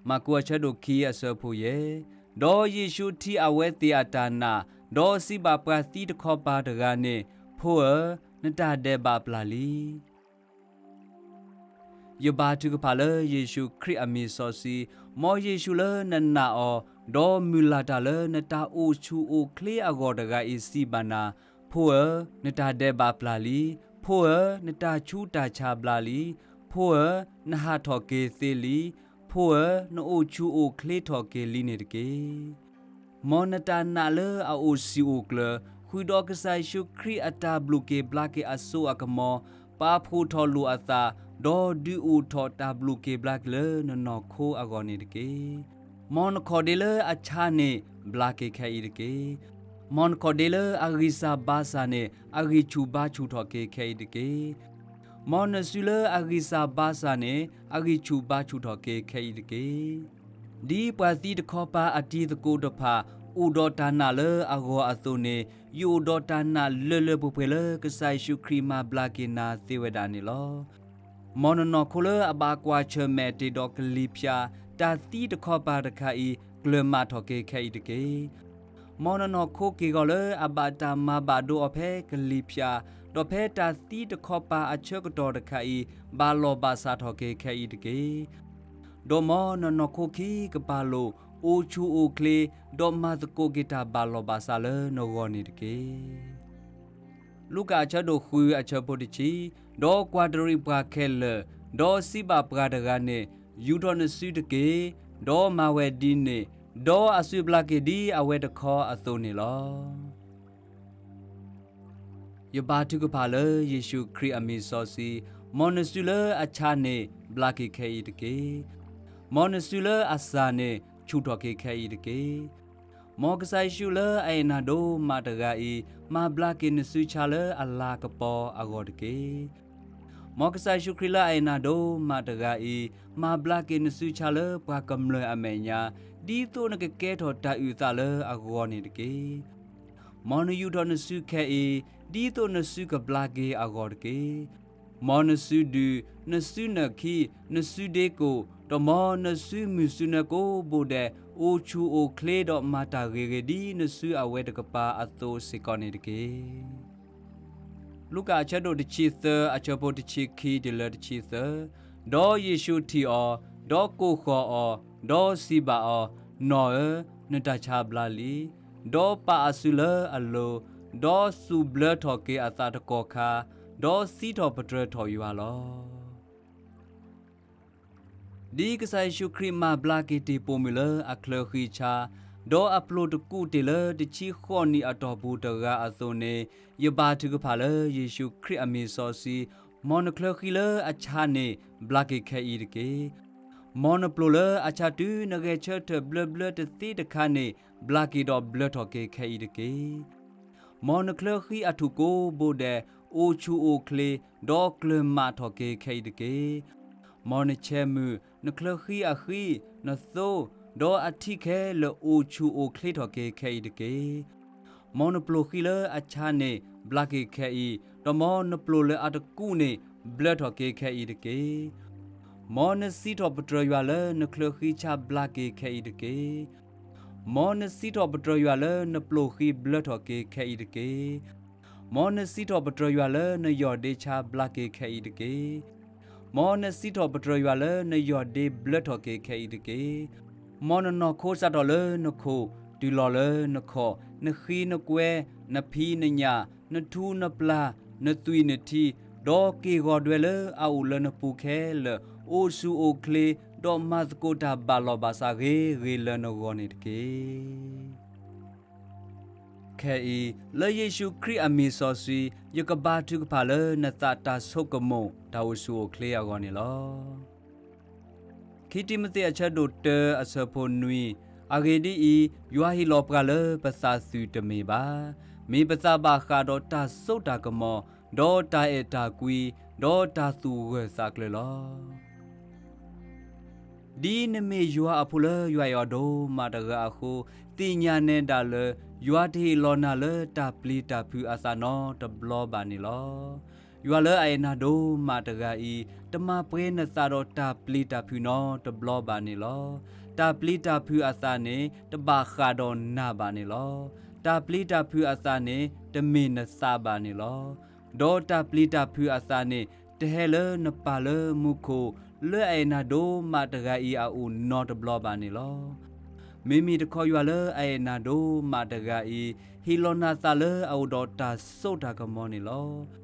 မၢ်ကူးအဆၢဒိၣ်ခံအဆၢဖိယဲၢ်, ဒီးယ့ၣ်ၡူးထံၣ်အဝဲသ့ၣ်အတၢ်နာ်, ဒီးစံးဘၣ်ပှၤသံတခီပၤတဂၤန့ၣ်, ဖိဧၢ, နတၢ်ဒဲးဘးပျၢ်လံ. ယဘါထုကဖၣ်လၢယ့ၣ်ၡူးခရံာ်အမံၤစီဆှံ, မ်ယ့ၣ်ၡူးလၢနနာ်အီၤ, ဒီးမုၢ်လၢ်တၢ်လၢနတၢ်အိၣ်ဆူၣ်အိၣ်ချ့အဂီၢ်တဂၤအံၤစံးဘၣ်နၤ, ဖိဧၢ, နတၢ်ဒဲးဘးပျၢ်လံ, ဖိဧၢ, နတၢ်ဆူးတၢ်ဆါဘျါလံ, ဖိဧၢ, နဟးထီၣ်က့ၤသ့လံ, ဖိဧၢ, နအိၣ်ဆူၣ်အိၣ်ချ့ထီၣ်က့ၤလံန့ၣ်တက့ၢ်. မ်နတၢ်နာ်လၢအအိၣ်စံာ်အိၣ်ကျၢၤ, ဃုာ်ဒီးကစၢ်ယ့ၣ်ၡူးခရံာ်အတၢ်ဘျုးက့ၤဘျါက့ၤအစိအကမီၤ, ပာ်ဖှိၣ်ထီၣ်လိာ်အသး, ဒီးဒုးအိၣ်ထီၣ်တၢ်ဘျုးက့ၤဘျါက့ၤလၢနနီၢ်ခိအဂီၢ်န့ၣ်တက့ၢ်. မ်နခီၣ်ဒ့လၢအဆါန့ၣ်, ဘျါက့ၤခဲအံၤတက့ၢ်. မ်နခီၣ်ဒ့လၢအဂံၢ်စၢ်ဘါစၢ်န့ၣ်, အဂံၢ်ဆူၣ်ဘါဆူၣ်ထီၣ်က့ၤခဲအံၤတက့ၢ်. မ်နစုလၢအဂံၢ်စၢ်ဘါစၢ်န့ၣ်, အဂံၢ်ဆူၣ်ဘါဆူၣ်ထီၣ်က့ၤခဲအံၤတက့ၢ်. ဒ်ပှၤသံတခီပၤအတံၤသကိးတဖၣ်, အိၣ်ဒီးတၢ်နာ်လၢအဂီၢ်အသိးန့ၣ်, ယအိၣ်ဒီးတၢ်နာ်လၢလၢပှဲၤပှဲၤလၢကစၢ်ယ့ၣ်ၡူးခရံာ်မၤဘျါက့ၤနၤသ့ဝဲဒၣ်န့ၣ်လီၤ. မ်နနီၢ်ခိလၢအဘၣ်ကွၢ်ဆၢၣ်မဲာ်တ့ၢ်ဒီးကလံၤဖၠၣ်, တၢ်သံတခီပၤတခါအံၤ ကျၢၤမးထီၣ်က့ၤခဲအံၤတက့ၢ်. မ်နနီၢ်ခိက့ၢ်ဂီၤလၢအဘၣ်တၢ်မၤဘၣ်ဒိအီၤဖဲကလံၤဖၠၣ်, ဒီးဖဲတၢ်သံတခီပၤအဆၢကတီၢ်တခါအံၤ ဘၣ်လီၢ်ဘၣ်စးထီၣ်က့ၤခဲအံၤတက့ၢ်. ဒီးမ်နနီၢ်ခိခံကပာ်လိာ်, အိၣ်ဆူၣ်အိၣ်ချ့, ဒီးမၤသကိးက့ၤတၢ်ဘၣ်လီၢ်ဘၣ်စးလၢနဂီၢ်န့ၣ်တက့ၢ်. လူၤကၣ်အဆၢဒိၣ်ဃုအဆၢဖိတဆံ, ဒီးကွၢ်တရံးပှၤခဲလၢာ်, ဒီးစံးဘၣ်ပှၤတဂၤန့ၣ်, ယူာ်ထီၣ်နစုတက့ၢ်, ဒီးမၤဝဲဒ်န့ၣ်, ဒီးအစုဘျါက့ၤဒ်အဝဲတခီအသိးန့ၣ်လီၤ. ယဘါထုကဖၣ်လၢယ့ၣ်ၡူးခရံာ်အမံၤစီဆှံ, မ်နစုလၢအဆါန့ၣ် ဘျါက့ၤခဲအံၤတက့ၢ်. မ်နစုလၢအစၢ်န့ၣ် ဆူၣ်ထီၣ်က့ၤခဲအံၤတက့ၢ်. မ်ကစၢ်ယ့ၣ်ၡူးလၢအအဲၣ်နၤဒိၣ်မးတဂၤအံၤ, မၤဘျါက့ၤနစုဆါလၢအလၤကပီၤအဂီၢ်တက့ၢ်. မ်ကစၢ်ယ့ၣ်ၡူးခရံာ်လၢအအဲၣ်နၤဒိၣ်မးတဂၤအံၤ, မၤဘျါက့ၤနစုဆါလၢပှၤကမျၢၢ်အမဲာ်ညါ, ဒ်သိးနကကဲထီၣ်တၢ်အုၣ်သးလၢအဂီၢ်န့ၣ်တက့ၢ်. မ်နယူာ်ထီၣ်နစုခဲအံၤ, ဒ်သိးနစုကဘျါက့ၤအဂီၢ်တက့ၢ်. မ်နစုဒုၣ်, နစုနၢၣ်ခံ, နစုဒ့ကိၣ်, ဒီးမ်နစုမုၢ်စုနၢကိးဘိဒဲး, အိၣ်ဆူၣ်အိၣ်ချ့ဒီးမၤတၢ်ဂ့ၤဂ့ၤဒ်နစုအဝဲတကပၤအသိးစ့ၢ်ကီးန့ၣ်တက့ၢ်. လူၤကၣ်အဆၢဒိၣ်တဆံသၢ အဆၢဖိတဆံခံတုၤလၢတဆံသၢ, ဒီးယ့ၣ်ၡူးထံၣ်အီၤ, ဒီးကိးဃီၤအီၤ, ဒီးစံးဘၣ်အီၤ, နီၢ်ဧၢ, နတၢ်ဆါဘျါလံ. ဒီးပာ်အစုလၢအလိၤ, ဒီးသူၣ်ဘျၢထီၣ်က့ၤအသးတကီၢ်ခါ, ဒီးစံးထီၣ်ပတြၢၤထီၣ်ယွၤလီၤ. ဒ်ကစၢ်ယ့ၣ်ၡူးခရံာ်မၤဘျါက့ၤတ့ၢ်ပိာ်မုၣ်လၢအချၢဃံဆါ, ဒီးအပျိၢ်တကူးတ့ၢ်လၢတဆံဃိးနံၣ်အတီၢ်ပူၤတဂၤအသိးန့ၣ်, ယဘါထုကဖၣ်လၢယ့ၣ်ၡူးခရံာ်အမံၤစီဆှံ, မ်နချၢဃံလၢအဆါန့ၣ် ဘျါက့ၤခဲအံၤတက့ၢ်. မ်နပျိၢ်လၢအဆါတုၤနဂဲၤဆၢထၢၣ်ဘျၢဘျၢတသ့တခါန့ၣ် ဘျါက့ၤဒီးဘျၢထီၣ်က့ၤခဲအံၤတက့ၢ်. မ်နချၢဃံအထူၣ်ကိးဘိဒဲး အိၣ်ဆူၣ်အိၣ်ချ့, ဒီးကျၢၤမးထီၣ်က့ၤခဲအံၤတက့ၢ်. မ်နဆဲးမုၢ်, နချၢဃံအဃံ, နသိ, ဒီးအထံၣ်ခဲလၢာ်အိၣ်ဆူၣ်အိၣ်ချ့ထီၣ်က့ၤခဲအံၤတက့ၢ်. မ်နပျိၢ်ဃံလၢအဆါန့ၣ် ဘျါက့ၤခဲအံၤ, ဒီးမ်နပျိၢ်လၢအတကူးန့ၣ် ဘျၢထီၣ်က့ၤခဲအံၤတက့ၢ်. မ်နစံးထီၣ်ပတြၢၤယွၤလၢနချၢဃံဆါဘျါက့ၤခဲအံၤတက့ၢ်. မ်နစံးထီၣ်ပတြၢၤယွၤလၢနပျိၢ်ဃံဘျၢထီၣ်က့ၤခဲအံၤတက့ၢ်. မ်နစံးထီၣ်ပတြၢၤယွၤလၢနယီၢ်ဒ့ဆါဘျါက့ၤခဲအံၤတက့ၢ်. မ်နစံးထီၣ်ပတြၢၤယွၤလၢနယီၢ်ဒ့ဘျၢထီၣ်က့ၤခဲအံၤတက့ၢ်. မ်နနီၢ်ခိစးထီၣ်လၢနခိၣ်, တုၤလီၤလၢနခီၣ်, နဃံနကွဲ, နဖံးနညၣ်, နထူနပျၢ်, နသွံၣ်နထံ, ဒီးက့ၢ်ဂီၤဒွဲလၢအအိၣ်လၢနပူၤခဲလၢာ်, အိၣ်ဆူၣ်အိၣ်ချ့, ဒီးမၤသကိးတၢ်ဘၣ်လီၢ်ဘၣ်စးဂ့ၤဂ့ၤလၢနဂီၢ်န့ၣ်တက့ၢ်. ခဲအံၤ, လၢယ့ၣ်ၡူးခရံာ်အမံၤစီဆှံ, ယကဘါထုကဖၣ်လၢနသးတၢ်ဆိကမိၣ်တၢ်အိၣ်ဆူၣ်အိၣ်ချ့အဂီၢ်န့ၣ်လီၤ. ခံတံၤမသ့းအဆၢဒိၣ်တၢ အဆၢဖိနွံ, အဂ့ၢ်ဒ်အံၤ, ယွၤဟ့ၣ်လီၤပှၤလၢပသးသုးတမ့ၢ်ဘၣ်. မ့ၢ်ပသးဘၣ်ဃးဒီးတၢ်စိတၢ်ကမီၤ, ဒီးတၢ်အဲၣ်တၢ်ကွံ, ဒီးတၢ်သူၣ်ဂၢၢ်သးကျၢၤလီၤ. ဒ်နမ့ၢ်ယွၤအဖိလၢယွၤအဲၣ်အီၤဒိၣ်မးတဂၤအဃိ, သ့ၣ်ညါနဲဒၣ်လၢ ယွၤတဟ့ၣ်လီၤနၤလၢတၢ်ပျံၤတၢ်ဖုးအသးနီတဘျီဘၣ်န့ၣ်လီၤ. ယွၤလၢအအဲၣ်နၤဒိၣ်မးတဂၤအံၤ, တမၤပှဲၤနသးဒီးတၢ်ပျံၤတၢ်ဖုးနီတဘျီဘၣ်န့ၣ်လီၤ. တၢ်ပျံၤတၢ်ဖုးအသးန့ၣ် တဘၣ်ဃးဒီးနၤဘၣ်န့ၣ်လီၤ. တၢ်ပျံၤတၢ်ဖုးအသးန့ၣ် တမ့ၢ်နသးဘၣ်န့ၣ်လီၤ. ဒီးတၢ်ပျံၤတၢ်ဖုးအသးန့ၣ် တဟဲလၢနပၢ်လၢမူခိၣ် လၢအအဲၣ်နၤဒိၣ်မးတဂၤအံၤအအိၣ်နီတဘျီဘၣ်န့ၣ်လီၤ. မ့မ့ၢ်တခီယွၤလၢအအဲၣ်နၤဒိၣ်မးတဂၤအံၤ, ဟ့ၣ်လီၤနၤသးလၢအအိၣ်ဒီးတၢ်စိတၢ်ကမီၤန့ၣ်လီၤ.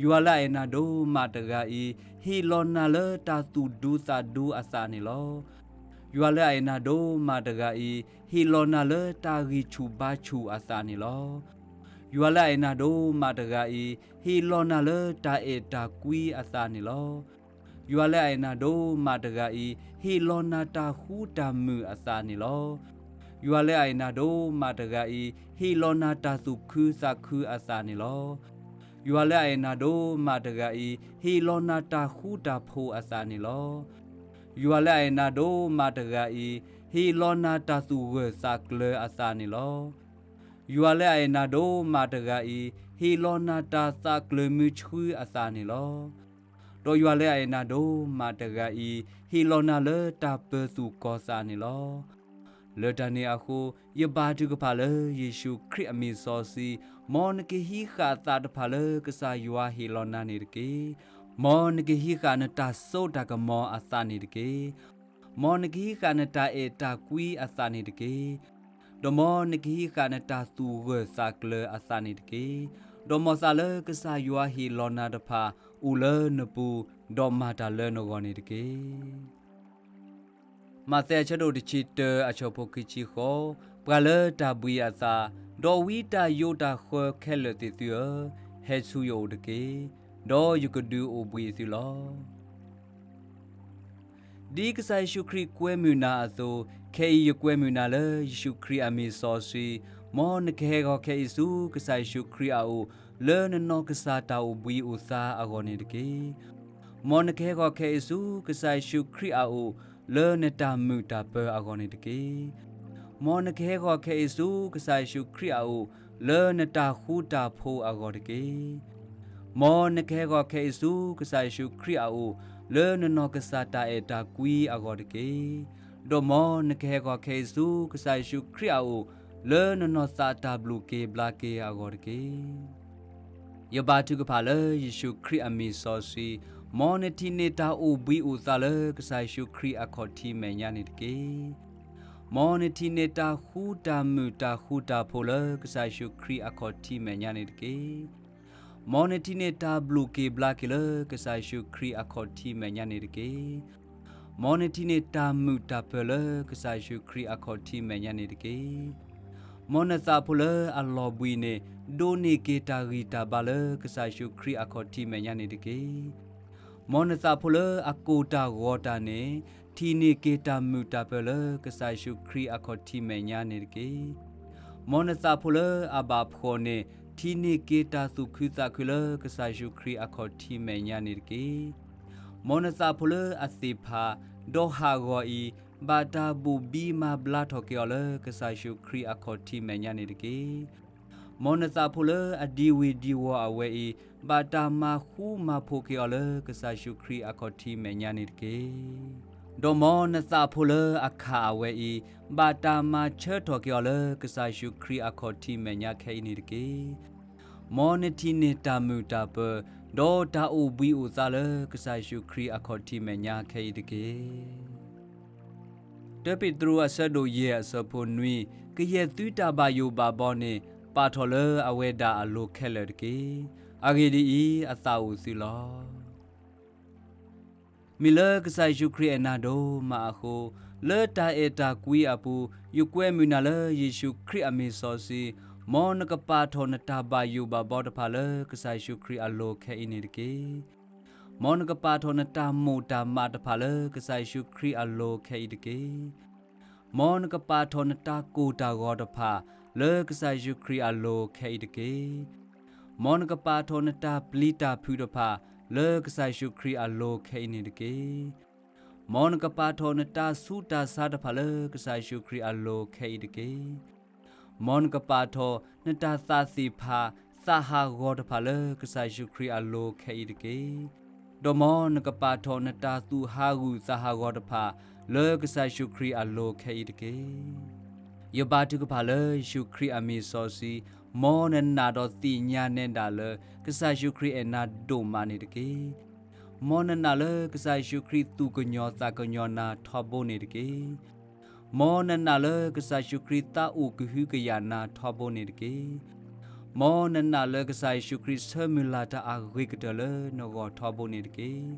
ယွၤလၢအအဲၣ်နၤဒိၣ်မးတဂၤအံၤ, ဟ့ၣ်လီၤနၤလၢတၢ်သူၣ်ဒူသးဒူအသးန့ၣ်လီၤ. ယွၤလၢအအဲၣ်နၤဒိၣ်မးတဂၤအံၤ, ဟ့ၣ်လီၤနၤလၢတၢ်ဂံၢ်ဆူၣ်ဘါဆူၣ်အသးန့ၣ်လီၤ. ယွၤလၢအအဲၣ်နၤဒိၣ်မးတဂၤအံၤ, ဟ့ၣ်လီၤနၤလၢတၢ်အဲၣ်တၢ်ကွံအသးန့ၣ်လီၤ. ယွၤလၢအအဲၣ်နၤဒိၣ်မးတဂၤအံၤ, ဟ့ၣ်လီၤနၤတၢ်ဃူတၢ်မုာ်အသးန့ၣ်လီၤ. ယွၤလၢအအဲၣ်နၤဒိၣ်မးတဂၤအံၤ, ဟ့ၣ်လီၤနၤတၢ်သူၣ်ခုသးခုအသးန့ၣ်လီၤ. ယွၤလၢအအဲၣ်နၤဒိၣ်မးတဂၤအံၤ, ဟ့ၣ်လီၤနၤတၢ်ဃူတၢ်ဖိးအသးန့ၣ်လီၤ. ယွၤလၢအအဲၣ်နၤဒိၣ်မးတဂၤအံၤ, ဟ့ၣ်လီၤနၤတၢ်သူၣ်ဂၢၢ်သးကျၢၤအသးန့ၣ်လီၤ. ယွၤလၢအအဲၣ်နၤဒိၣ်မးတဂၤအံၤ, ဟ့ၣ်လီၤနၤတၢ်သးကျၢၤမုဆှုအသးန့ၣ်လီၤ. ဒီးယွၤလၢအအဲၣ်နၤဒိၣ်မးတဂၤအံၤ ဟ့ၣ်လီၤနၤလၢတၢ်ပၢၤသူၣ်ကီၤသးန့ၣ်လီၤ. လၢတၢ်န့ၣ်အဃိ, ယဘါထုကဖၣ်လၢယ့ၣ်ၡူးခရံာ်အမံၤစီဆှံ, မ်နကဟံးဃာ်အသးတဖၣ်လၢကစၢ်ယွၤဟ့ၣ်လီၤနၤန့ၣ်တက့ၢ်. မ်နကဟံးဃာ်နတၢ်စိတၢ်ကမီၤအသးန့ၣ်တက့ၢ်. မ်နကဟံးဃာ်နတၢ်အဲၣ်တၢ်ကွံအသးန့ၣ်တက့ၢ်. ဒီးမ်နကဟံးဃာ်နတၢ်သူၣ်ဂၢၢ်သးကျၢၤအသးန့ၣ်တက့ၢ်. ဒီးမ်သးလၢကစၢ်ယွၤဟ့ၣ်လီၤနၤတဖၣ် အိၣ်လၢနပူၤ, ဒီးမၤတၢ်လၢနဂီၢ်န့ၣ်တက့ၢ်. မးသဲအဆၢဒိၣ်တဆံတၢ အဆၢဖိခံဆံဃိး, ပှၤလၢတၢ်ဘှံးအသး, ဒီးဝံတၢ်ယိးတၢ်ဃၢခဲလၢာ်သ့ၣ်သုဧၢ, ဟဲဆူယအိၣ်တက့ၢ်. ဒီးယကဒုးအိၣ်ဘှံးသုလီၤ. ဒ်ကစၢ်ယ့ၣ်ၡူးခရံာ်ကွဲမုာ်နၤအသိး, ခဲအံၤယကွဲမုာ်နၤလၢယ့ၣ်ၡူးခရံာ်အမံၤစီဆှံ, မ်နကဟဲဂီၤခဲအံၤဆူကစၢ်ယ့ၣ်ၡူးခရံာ်အအိၣ်, လၢနနီၢ်ကစၢ်တၢ်အိၣ်ဘှံးအိၣ်သါအဂီၢ်န့ၣ်တက့ၢ်. မ်နကဟဲဂီၤခဲအံၤဆူကစၢ်ယ့ၣ်ၡူးခရံာ်အအိၣ်, လၢနတၢ်မုာ်တၢ်ပၢၤအဂီၢ်န့ၣ်တက့ၢ်. မ်နကဟဲဂီၤခဲအံၤဆူကစၢ်ယ့ၣ်ၡူးခရံာ်အအိၣ်, လၢနတၢ်ဃူတၢ်ဖိးအဂီၢ်တက့ၢ်. မ်နကဟဲဂီၤခဲအံၤဆူကစၢ်ယ့ၣ်ၡူးခရံာ်အအိၣ်, လၢနနီၢ်ကစၢ်တၢ်အဲၣ်တၢ်ကွံအဂီၢ်တက့ၢ်. ဒီးမ်နကဟဲဂီၤခဲအံၤဆူကစၢ်ယ့ၣ်ၡူးခရံာ်အအိၣ်, လၢနနီၢ်သးတၢ်ဘျုးက့ၤဘျါက့ၤအဂီၢ်တက့ၢ်. ယဘါထုကဖၣ်လၢယ့ၣ်ၡူးခရံာ်အမံၤစီဆှံ, မ်နထံၣ်န့ၢ်တၢ်အိၣ်ဘှံးအိၣ်သါလၢကစၢ်ယ့ၣ်ၡူးခရံာ်အခီၣ်ထံးမဲာ်ညါန့ၣ်တက့ၢ်. မ်နထံၣ်န့ၢ်တၢ်ဃူတၢ်မုာ်တၢ်ဃူတၢ်ဖိးလၢကစၢ်ယ့ၣ်ၡူးခရံာ်အခီၣ်ထံးမဲာ်ညါန့ၣ်တက့ၢ်. မ်နထံၣ်န့ၢ်တၢ်ဘျုးက့ၤဘျါက့ၤလၢကစၢ်ယ့ၣ်ၡူးခရံာ်အခီၣ်ထံးမဲာ်ညါန့ၣ်တက့ၢ်. မ်နထံၣ်န့ၢ်တၢ်မုာ်တၢ်ပၢၤလၢကစၢ်ယ့ၣ်ၡူးခရံာ်အခီၣ်ထံးမဲာ်ညါန့ၣ်တက့ၢ်. မ်နသးဖိလၢအလီၤဘှံးန့ၣ် ဒိးန့ၢ်က့ၤတၢ်ဂံၢ်တၢ်ဘါလၢကစၢ်ယ့ၣ်ၡူးခရံာ်အခီၣ်ထံးမဲာ်ညါန့ၣ်တက့ၢ်. မ်နသးဖိလၢအကိၢ်တၢ်ဂီၤတၢ်န့ၣ် ထံၣ်န့ၢ်က့ၤတၢ်မုာ်တၢ်ပၢၤလၢကစၢ်ယ့ၣ်ၡူးခရံာ်အခီၣ်ထံးမဲာ်ညါန့ၣ်တက့ၢ်. မ်နသးဖိလၢအဘၣ်ဖှီၣ်န့ၣ် ထံၣ်န့ၢ်က့ၤတၢ်သူၣ်ခုသးခုလၢကစၢ်ယ့ၣ်ၡူးခရံာ်အခီၣ်ထံးမဲာ်ညါန့ၣ်တက့ၢ်. မ်နသးဖိလၢအသ့ၣ်ဖး ဒီးဟးဂီၤအံၤ ဘၣ်တၢ်ဘိၣ်ဘံမၤဘျါထီၣ်က့ၤအီၤလၢကစၢ်ယ့ၣ်ၡူးခရံာ်အခီၣ်ထံးမဲာ်ညါန့ၣ်တက့ၢ်. မ်နသးဖိလၢအဒံဝ့ၤဒံဝီၤအဝဲအံၤ ဘၣ်တၢ်မၤဃူမၤဖိးက့ၤအီၤလၢကစၢ်ယ့ၣ်ၡူးခရံာ်အခီၣ်ထံးမဲာ်ညါန့ၣ်တက့ၢ်. ဒီးမ်နသးဖိလၢအခးအဝဲအံၤ ဘၣ်တၢ်မၤဆၢထီၣ်က့ၤအီၤလၢကစၢ်ယ့ၣ်ၡူးခရံာ်အခီၣ်ထံးမဲာ်ညါခဲအံၤန့ၣ်တက့ၢ်. မ်နထံၣ်န့ၢ်တၢ်မုာ်တၢ်ပၢၤ ဒီးတၢ်အိၣ်ဘှံးအိၣ်သါလၢကစၢ်ယ့ၣ်ၡူးခရံာ်အခီၣ်ထံးမဲာ်ညါခဲအံၤတက့ၢ်. တၢပ့းတရူးအဆၢဒိၣ်ယဲၢ်အဆၢဖိနွံ, ကယဲၢ်သုတၢ်ဘၣ်ယိၣ်ဘၣ်ဘီန့ၣ် ပာ်ထီၣ်လၢအဝဲဒၣ်အလိၤခဲလၢာ်တက့ၢ်. အဂ့ၢ်ဒ်အံၤ, အသးအိၣ်သုလီၤ. မ့ၢ်လၢကစၢ်ယ့ၣ်ၡူးခရံာ်အဲၣ်နၤဒိၣ်မးအဃိ, လၢတၢ်အဲၣ်တၢ်ကွံအပူၤ, ယကွဲမုာ်နၤလၢယ့ၣ်ၡူးခရံာ်အမံၤစီဆှံ, မ်နကပာ်ထီၣ်နတၢ်ဘၣ်ယိၣ်ဘၣ်ဘီတဖၣ်လၢကစၢ်ယ့ၣ်ၡူးခရံာ်အလိၤခဲအံၤန့ၣ်တက့ၢ်. မ်နကပာ်ထီၣ်နတၢ်မိၣ်တၢ်မးတဖၣ်လၢကစၢ်ယ့ၣ်ၡူးခရံာ်အလိၤခဲအံၤတက့ၢ်. မ်နကပာ်ထီၣ်နတၢ်ကိၢ်တၢ်ဂီၤတဖၣ် လၢကစၢ်ယ့ၣ်ၡူးခရံာ်အလိၤခဲအံၤတက့ၢ်. မ်နကပာ်ထီၣ်နတၢ်ပျံၤတၢ်ဖုးတဖၣ် လၢကစၢ်ယ့ၣ်ၡူးခရံာ်အလိၤခဲအံၤန့ၣ်တက့ၢ်. မ်နကပာ်ထီၣ်နတၢ်ဆူးတၢ်ဆါတဖၣ်လၢကစၢ်ယ့ၣ်ၡူးခရံာ်အလိၤခဲအံၤတက့ၢ်. မ်နကပာ်ထီၣ်နတၢ်သးသ့ၣ်ဖး သးဟးဂီၤတဖၣ်လၢကစၢ်ယ့ၣ်ၡူးခရံာ်အလိၤခဲအံၤတက့ၢ်. ဒီးမ်နကပာ်ထီၣ်နတၢ်သူၣ်ဟးဂူာ်သးဟးဂီၤတဖၣ် လၢကစၢ်ယ့ၣ်ၡူးခရံာ်အလိၤခဲအံၤတက့ၢ်. ယဘါထုကဖၣ်လၢယ့ၣ်ၡူးခရံာ်အမံၤစီဆှံ, မ်နနာ်ဒီးသ့ၣ်ညါနဲဒၣ်လၢ ကစၢ်ယ့ၣ်ၡူးခရံာ်အဲၣ်နၤဒိၣ်မးန့ၣ်တက့ၢ်. မ်နနာ်လၢကစၢ်ယ့ၣ်ၡူးခရံာ်သူၣ်ကညီၤသးကညီၤနၤထီဘိန့ၣ်တက့ၢ်. မ်နနာ်လၢကစၢ်ယ့ၣ်ၡူးခရံာ်သးအိၣ်ကဟုကယာ်နၤထီဘိန့ၣ်တက့ၢ်. မ်နနာ်လၢကစၢ်ယ့ၣ်ၡူးခရံာ်ဆၢမုၢ်လၢ်တၢ်အဂ့ၤကတၢၢ်လၢနဂီၢ်ထီဘိန့ၣ်တက့ၢ်.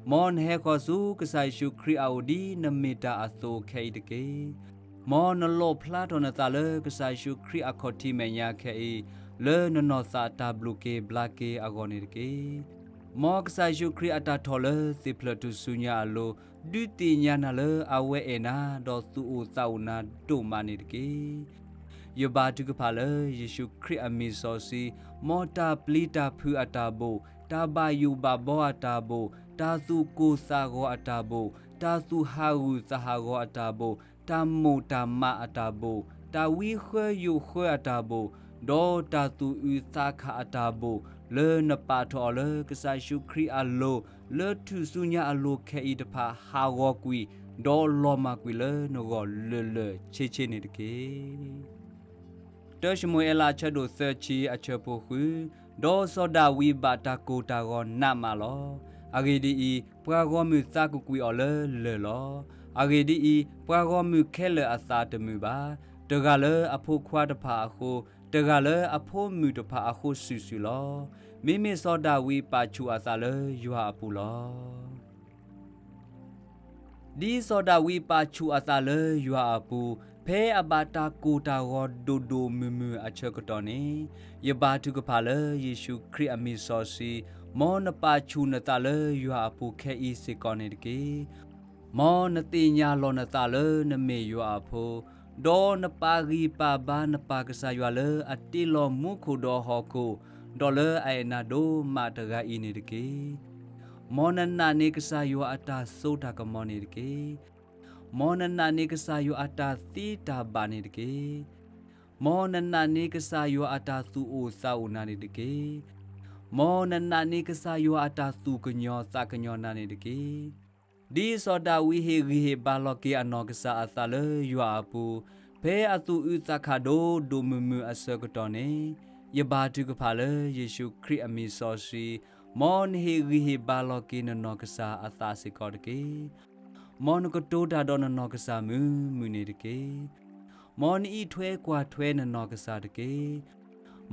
မ်နဟဲဃီၤဆူကစၢ်ယ့ၣ်ၡူးခရံာ်အအိၣ်ဒ်နမ့ၢ်တၢ်အသိးခဲအံၤတက့ၢ်. မ်နလီၣ်ဖျါထီၣ်နသးလၢကစၢ်ယ့ၣ်ၡူးခရံာ်အခီၣ်ထံးမဲာ်ညါခဲအံၤ, လၢနနီၢ်သးတၢ်ဘျုးက့ၤဘျါက့ၤအဂီၢ်န့ၣ်တက့ၢ်. မ်ကစၢ်ယ့ၣ်ၡူးခရံာ်အတၢ်ထီၣ်လၢသ့ၣ်ဖျၢၣ်ထူၣ်စုညါအလိၤ, ဒုးသ့ၣ်ညါနၤလၢအဝဲအဲၣ်နၤ ဒီးသူၣ်အိၣ်သးအိၣ်နၤဒိၣ်မးန့ၣ်တက့ၢ်. ယဘါထုကဖၣ်လၢယ့ၣ်ၡူးခရံာ်အမံၤစီဆှံ, မ်တၢ်ပျံၤတၢ်ဖုးအတၢ်ဘိၣ်, တၢ်ဘၣ်ယိၣ်ဘၣ်ဘီအတၢ်ဘိၣ်, တၢ်သူၣ်ကိၢ်သးဂီၤအတၢ်ဘိၣ်, တၢ်သူၣ်ဟးဂူာ်သးဟးဂီၤအတၢ်ဘိၣ်, တၢ်မိၣ်တၢ်မးအတၢ်ဘိၣ်, တၢ်ဝံဃၢယိးဃၢအတၢ်ဘိၣ်, ဒီးတၢ်သူၣ်အုးသးခးအတၢ်ဘိၣ်, လၢနပာ်ထီၣ်အီၤလၢကစၢ်ယ့ၣ်ၡူးခရံာ်အလိၤ, လၢထူၣ်စုညါအလိၤခဲအံၤတဖၣ်ဟးဂီၤကွံာ်, ဒီးလီၤမၢ်ကွံာ်လၢနဂီၢ်လၢာ်လၢာ်ဆ့ဆ့န့ၣ်တက့ၢ်. တၢၡမူၤအ့လးအဆၢဒိၣ်သၢဆံအဆၢဖိဃု, ဒီးစီၤဒၤဝံးဘၣ်တၢ်ကိၢ်တၢ်ဂီၤနးမးလီၤ. အဂ့ၢ်ဒ်အံၤ, ပှၤဂီၢ်မုၢ်သးကကွံာ်အီၤလၢလၢၢ်လီၤ. အဂ့ၢ်ဒ်အံၤ, ပှၤဂီၢ်မုၢ်ခဲလၢာ်အသးတမုာ်ဘၣ်, တဂၤလၢအဖိခွါတဖၣ်အဃိ, တဂၤလၢအဖိမုၣ်တဖၣ်အဃိစုာ်စုာ်လီၤ. မ့မ့ၢ်စီၤဒၤဝံးပာ်ဆူၣ်အသးလၢယွၤအပူၤလီၤ. ဒ်စီၤဒၤဝံးပာ်ဆူၣ်အသးလၢယွၤအပူၤ, ဖဲအဘၣ်တၢ်ကိၢ်တၢ်ဂီၤဒိၣ်ဒိၣ်မုၢ်မုၢ်အဆၢကတီၢ်န့ၣ်, ယဘါထုကဖၣ်လၢယ့ၣ်ၡူးခရံာ်အမံၤစီဆှံ, မ်နပာ်ဆူၣ်နသးလၢယွၤအပူၤခဲအံၤစ့ၢ်ကီးန့ၣ်တက့ၢ်. မ်နသ့ၣ်ညါလီၤနသးလၢနမ့ၢ်ယွၤအဖိ, ဒီးနပာ်ဂံၢ်ပာ်ဘါနပၢ်ကစၢ်ယွၤလၢအတ့လီၤမူခိၣ်ဒီးဟီၣ်ခိၣ်, ဒီးလၢအအဲၣ်နၤဒိၣ်မးတဂၤအံၤန့ၣ်တက့ၢ်. မ်နနာ်န့ၢ်ကစၢ်ယွၤအတၢ်စိတၢ်ကမီၤန့ၣ်တက့ၢ်. မ်နနာ်န့ၢ်ကစၢ်ယွၤအတၢ်သ့တၢ်ဘၣ်န့ၣ်တက့ၢ်. မ်နနာ်န့ၢ်ကစၢ်ယွၤအတၢ်သူၣ်အိၣ်သးအိၣ်နၤန့ၣ်တက့ၢ်. မ်နနာ်န့ၢ်ကစၢ်ယွၤအတၢ်သူၣ်ကညီၤသးကညီၤနၤန့ၣ်တက့ၢ်. ဒ်စီၤဒၤဝံးဟ့ၣ်ဂံၢ်ဟ့ၣ်ဘါလီၤက့ၤအနီၢ်ကစၢ်အသးလၢယွၤအပူၤ, ဖဲအသူၣ်အုးသးခးဒိၣ်ဒိၣ်မုၢ်မုၢ်အဆၢကတီၢ်န့ၣ်, ယဘါထုကဖၣ်လၢယ့ၣ်ၡူးခရံာ်အမံၤစီဆှံ, မ်နဟ့ၣ်ဂံၢ်ဟ့ၣ်ဘါလီၤက့ၤနနီၢ်ကစၢ်အသးစ့ၢ်ကီးတက့ၢ်. မ်နကတိၤတၢ်ဒီးနနီၢ်ကစၢ်မုာ်မုာ်န့ၣ်တက့ၢ်. မ်နအံးထွဲကွၢ်ထွဲနနီၢ်ကစၢ်တက့ၢ်.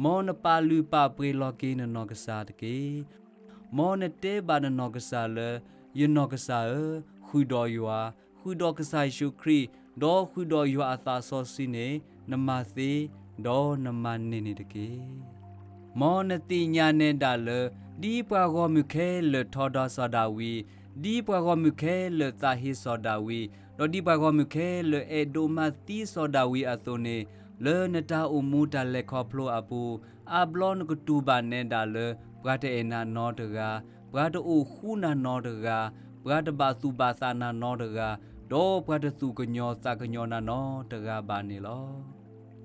မ်နပာ်လုၢ်ပာ်ပှ့ၤလီၤက့ၤနနီၢ်ကစၢ်တက့ၢ်. မ်နတဲဘၣ်နနီၢ်ကစၢ်လၢ, ယနီၢ်ကစၢ်ဧၢ, ဃုာ်ဒီးယွၤ, ဃုာ်ဒီးကစၢ်ယ့ၣ်ၡူးခရံာ်, ဒီးဃုာ်ဒီးယွၤအသးစီဆှံန့ၣ်, နမၤသ့, ဒီးနမၤန့ၢ်န့ၣ်တက့ၢ်. မ်နသ့ၣ်ညါနဲဒၣ်လၢ, ဒ်ပှၤဂီၢ်မုၢ်ခဲလၢာ်ထီဒါစီၤဒၤဝံး, ဒ်ပှၤဂီၢ်မုၢ်ခဲလၢာ်သးဟ့စီၤဒၤဝံး, ဒီးဒ်ပှၤဂီၢ်မုၢ်ခဲလၢာ်အဲၣ်ဒိးမၤသံစီၤဒၤဝံးအသိးန့ၣ်, လၢနတၢ်အိၣ်မူတၢ်လဲၤခီဖျိအပူၤ, အါဘျီနကတူၢ်ဘၣ်နဲဒၣ်လၢ, ပှၤတအဲၣ်နၤနီတဂၤ, ပှၤတအိၣ်ဃူနၤနီတဂၤ, ပှၤတဘၣ်သူၣ်ဘၣ်သးနၤနီတဂၤ, ဒီးပှၤတသူၣ်ကညီၤသးကညီၤနၤနီတဂၤဘၣ်န့ၣ်လီၤ.